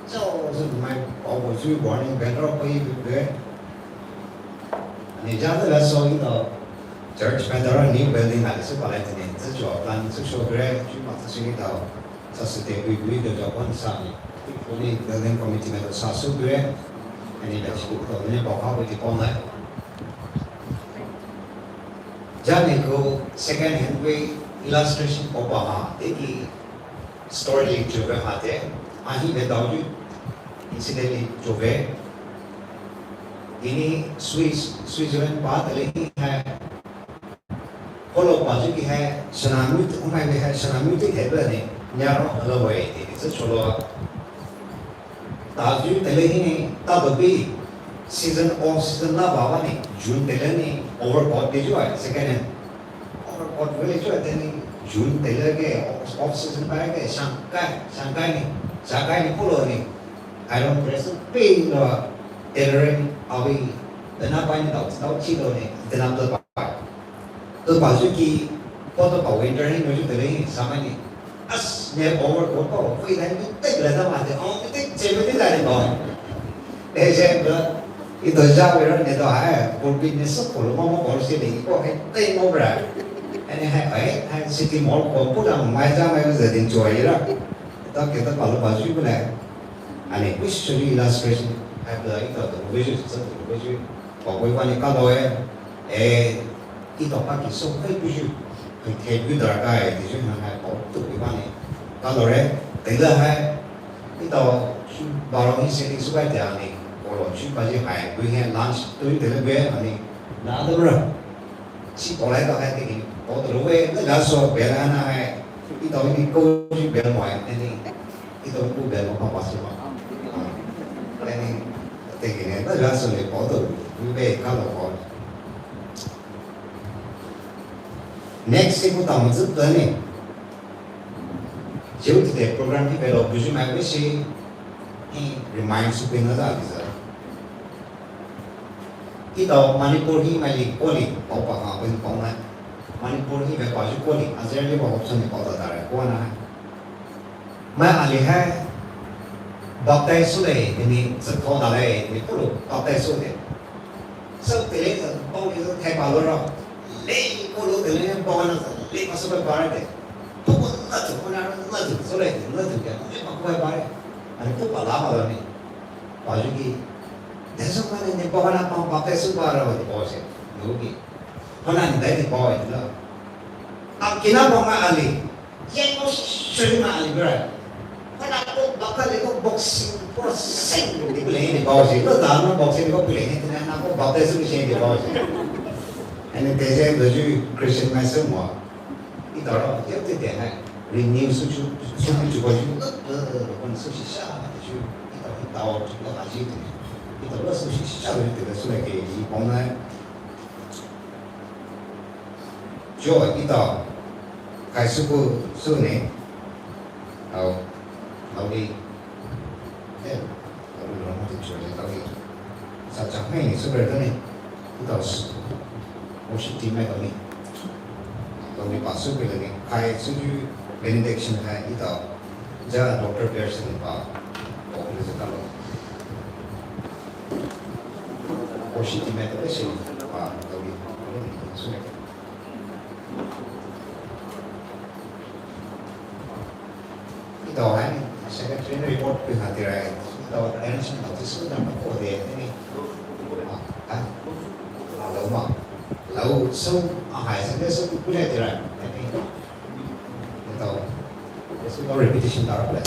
Zao zao mai, pao bo zui warning bell ro pei bu bu. Ni ja de la so ito church bell ro new building la su pa lai ni. Zao plan su show gre, ju ma su ni tao. Sa su te bui bui de jo pon sa ni. Uni building committee me to sa su gre. Ani da shi to ne pa ka bui ti pon nai. Jani ko second hand way illustration ko pa ha. Eki story ju be ha te. Ahi be dau ju incidentally ju be. Ini Swiss, Switzerland pa tale hi hai. Kolo pazu ki hai, sana muti, umai ki hai, sana muti thai bla ni, nyaro alo wai, ti, ti, sa cholo. Tazu tele hi ni, ta to bi, season, off season la ba wa ni, June tele ni, overcoat de ju ai, second hand. Overcoat vele ju ai, teni, June tele ke, off, off season ba ke, Shanghai, Shanghai ni, Shanghai ni kolo ni, iron press, pe lo, tailoring, awi, tena pa ni tao, tao chi lo ni, tena to pa. To pazu ki, po to pa winter ni, no ju tele ni, summer ni. As ne overcoat ko, fui dai ni tek la da ma de, oh, tek che me de la de ba. Eh, je bla, ito ja we ra ne to hai, pulpit ne so ko lo mo mo ko se ni, ko hai, tek mo bra. Ani hai, hai, hai, city mall ko, pu da mai ja mai za din chua ira. Ta ke ta pa lo pazu ko le. Ani, which should be illustration, hai bla, ito to, which is, so, which is, pa ko wa ni ka lo e. Eh, ito pa ki so kai pu ju, kai te pu dar kai ti ju na hai pao tu pi ba ni. Ka lo re, te la hai, ito, baro ni se ni su kai te ani, ko lo ju ba ji hai, pu hai lunch, tu te le be ani, na do ra. Si ko lai to hai te ni, pao tu lo we, na ga so be la na hai, ito ni ko ju be mo hai, te ni. Ito ku bel mo pa pa su ma. Ani, te ki ne, ta ja su le pao to, ku be ka lo pao. Next se ku ta mo zu ta ni. Jiu ti te program hi belo buji mai we si, hi remind su pe na da ki sa. Ito Manipur hi mai li ko li, pao pa ha pe pao na. Manipur hi be pa ju ko li, azeri li ba option ni pao ta da re, ko na. Mai ali hai, baptize su le, ini sa ko da le, ini pulu, baptize su le. Sa tele sa, pao ni sa thai pa lo ra. Le, ko lo tele, pao na sa, le, pa su ba ba re de. Pao na tu, ko na na tu, su le, na tu ya, le, pa ko ba re. Ani ko pa la ma lo ni. Pa ju ki, de so ma ni, pao na pa, baptize su ba ra, wa ti pao se. Lo ki. Ko na ni dai ti pao ni la. A ki na pao ma ali. Ye ko shuri ma ali bra. Ko na ko baka le ko boxing, ko sing ko di ko le ni bao si. Ko da no boxing ko ko le ni na na ko baka su si ni bao si. Ani te je do ju Christian ma se mo. Ito ro, ye te te hai. Renew su ju, su ju ko ju. Ko su si sha, ju. Ito, ito, lo ha ji te. Ito lo su si sha, ju te su le ke ji pao na. Jo, ito. Kai su ku su ne. Au. Au ni. Eh. Au ni lo mo ti jo ne au ni. Sa cha mai ni su ber ni. Ito su. Worship team mai ni. Au ni pa su ber ni. Kai su ju benediction hai ito. Ja Doctor Pearson pa. Au ni su ka lo. Worship team mai ni su pa. Au ni. Au ni su ne. Ito hai, secretary ni report pi ha ti rai. Ito arrangement of this na ko de ni. Ah, ah, lo ma. Lo so, ah, hai, secretary so pi ne ti rai. Ni. Ito. This is no repetition, dar pula.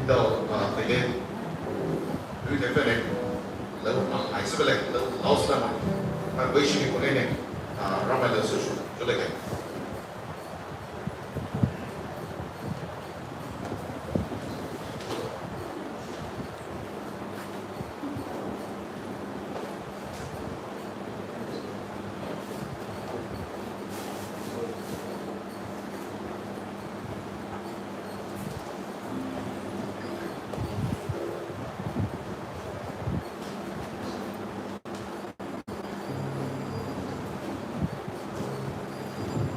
Ito, ah, pele, lui te pele, lo, ah, ai se pele, lo, lao se pele, ah, wei shi ni pele ne, ah, ramai lo su shu, ju le ke.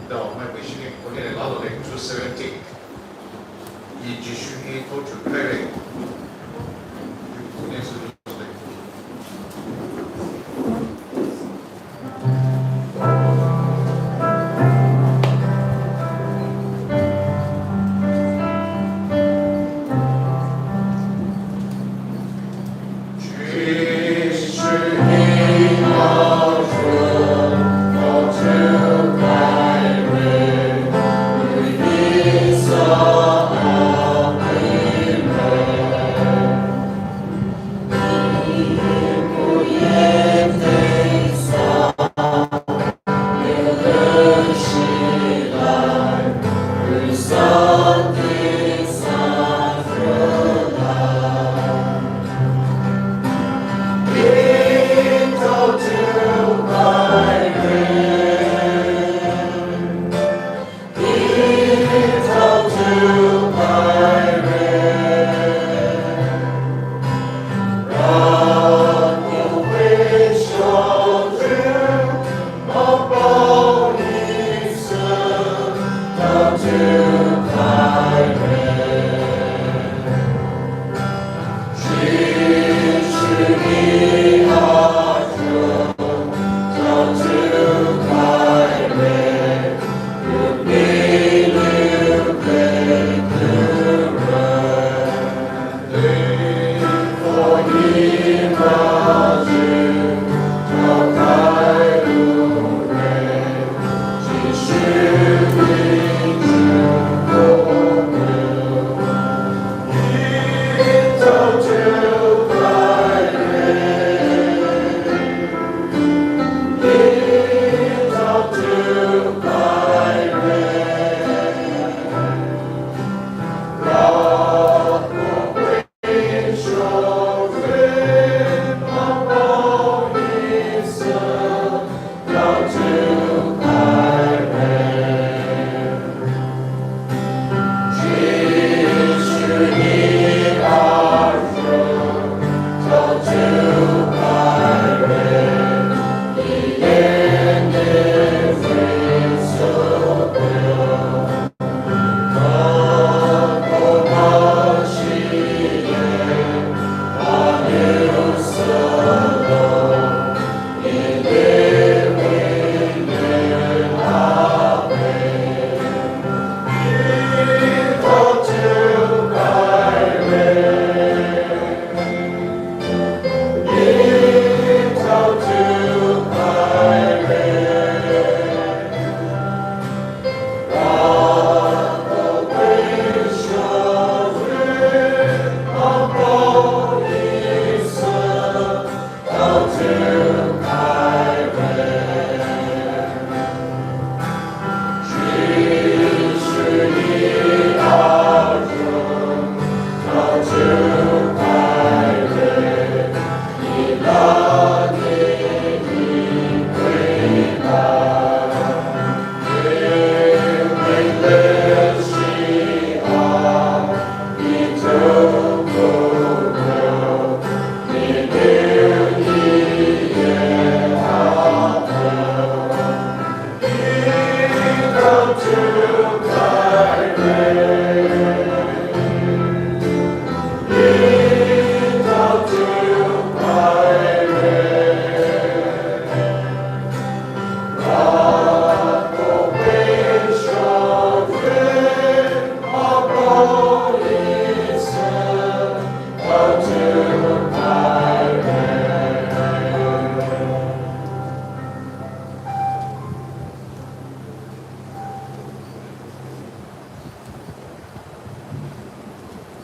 Dao mai pei shini kone le lalo le two seventy. Ea Jisu hi tou chu pere.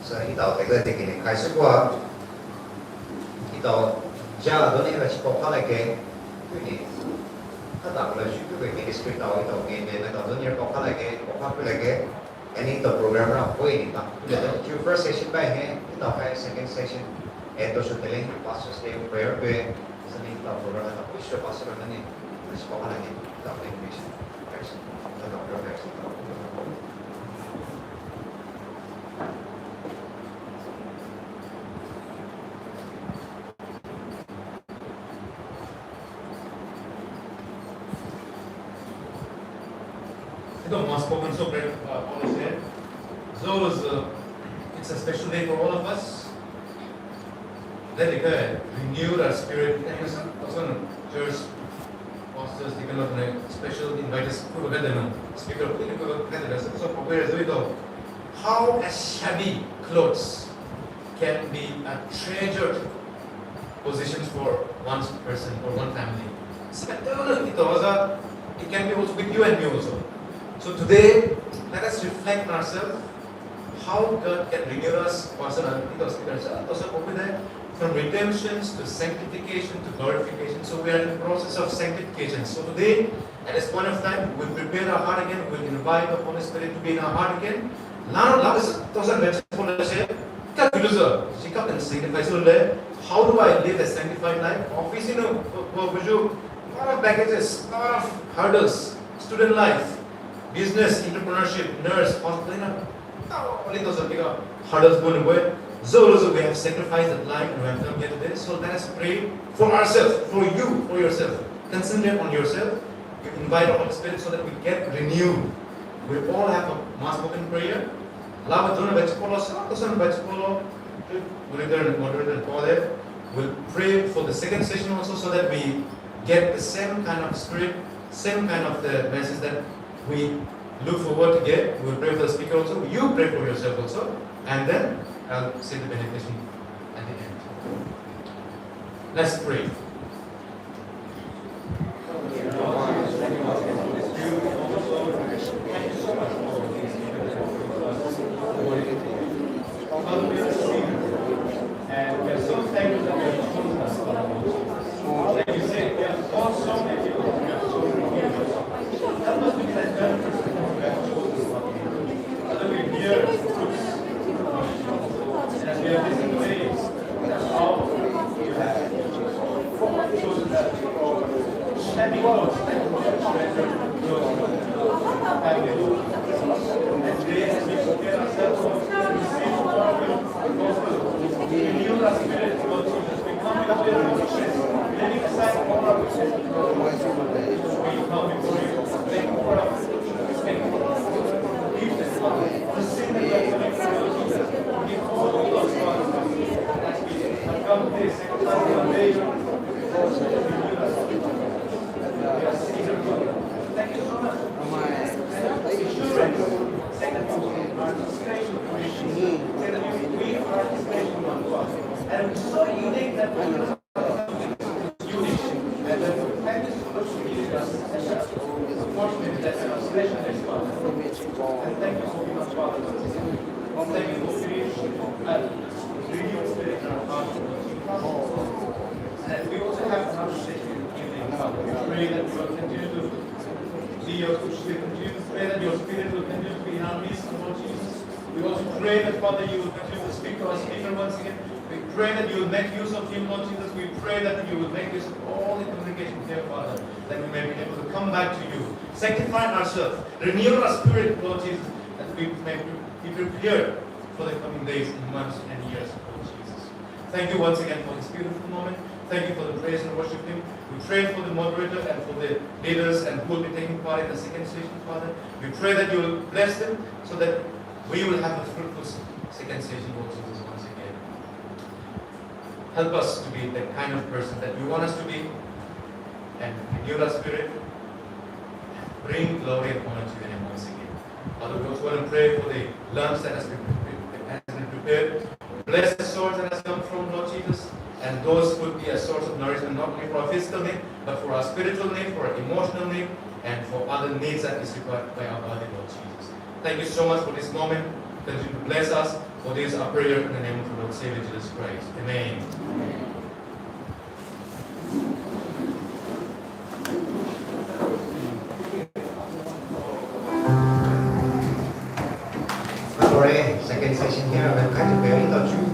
Sa etao teile dikhe ne khai sü kua. Etao ja done la shi pao kha lake. Tuni. Kata kula shi tu ke ministry tao etao ke ne na tao done pao kha lake, pao kha lake. Ani etao program ra koi ni ta. Tule tu first session bai he, etao hai second session. Eto shu tele pastor stay prayer pe. Sani etao program na ta push pastor na ni. Na shi pao kha lake. Etao information. Thank you. So, mass spoken so great, uh, Paul said. So, it's a, it's a special day for all of us. That we can renew our spirit. And also, also church pastors, they cannot, like, special inviters, speaker, so, so, how a shabby clothes can be a treasured positions for one person or one family. Spectacular, it was a, it can be also with you and me also. So today, let us reflect on ourselves, how God can renew us, person and it was, it was, it was a popular, from redemptions to sanctification to glorification. So we are in the process of sanctification. So today, at this point of time, we'll prepare our heart again, we'll invite the Holy Spirit to be in our heart again. Now, now is thousand vegetable, how do I live a sanctified life? Office, you know, lot of packages, lot of hurdles, student life, business, entrepreneurship, nurse, hospital, you know, only those are bigger hurdles going away. So also we have sacrificed that life and we have come here today. So let us pray for ourselves, for you, for yourself. Concentrate on yourself. You invite the Holy Spirit so that we get renewed. We all have a mass spoken prayer. Lava John Bachapolo, Son Bachapolo, moderator and moderator and Paul there. We'll pray for the second session also so that we get the same kind of spirit, same kind of the message that we look forward to get. We'll pray for the speaker also. You pray for yourself also. And then I'll say the benediction at the end. Let's pray. And we are so thankful that you have chosen us, Father. Like you said, we have called so many people, we have chosen you. Help us to be that kind of person that you have chosen, Father. Father, we bear fruits. And as we have listened today, that's how you have chosen us. Thank you, Lord. Thank you, Lord. Hallelujah. And today, as we prepare ourselves, Lord, to receive from you, Lord, renew our spirit, Lord Jesus. We come before your presence, laying aside all our resentment, Lord. We come before you. Thank you for us. Thank you for us. Forgive us, Lord. The sin that we have committed, Lord Jesus. Forgive all of us, Lord. As we have come today, second time, Lord, we are seeking your, Lord. Thank you so much. Thank you so much. Say that we are a special one, Father. And it's so unique that we are unique. And, uh, thank you so much for giving us such an opportunity, that we are special as well. And thank you so much, Father. Thank you for giving us, uh, renew spirit in our hearts. And we also have another session in the evening, Father. We pray that you will continue to be your, we continue to pray that your spirit will continue to be in our midst, Lord Jesus. We also pray that, Father, you will continue to speak to our speaker once again. We pray that you will make use of him, Lord Jesus. We pray that you will make use of all the communication here, Father, that we may be able to come back to you, sanctify ourselves, renew our spirit, Lord Jesus, that we may be prepared for the coming days and months and years, Lord Jesus. Thank you once again for this beautiful moment. Thank you for the praise and worship team. We pray for the moderator and for the leaders and who will be taking part in the second session, Father. We pray that you will bless them so that we will have a fruitful s-, second session, Lord Jesus, once again. Help us to be the kind of person that you want us to be, and renew our spirit, bring glory and honor to your name once again. Father, we also want to pray for the lunch that has been, has been prepared. Bless the source that has come from, Lord Jesus, and those could be a source of nourishment, not only for our physical need, but for our spiritual need, for our emotional need, and for other needs that is required by our body, Lord Jesus. Thank you so much for this moment. Continue to bless us. For this, our prayer in the name of the Lord Savior Jesus Christ. Amen. Alright, second session here. I'm kind of very not sure.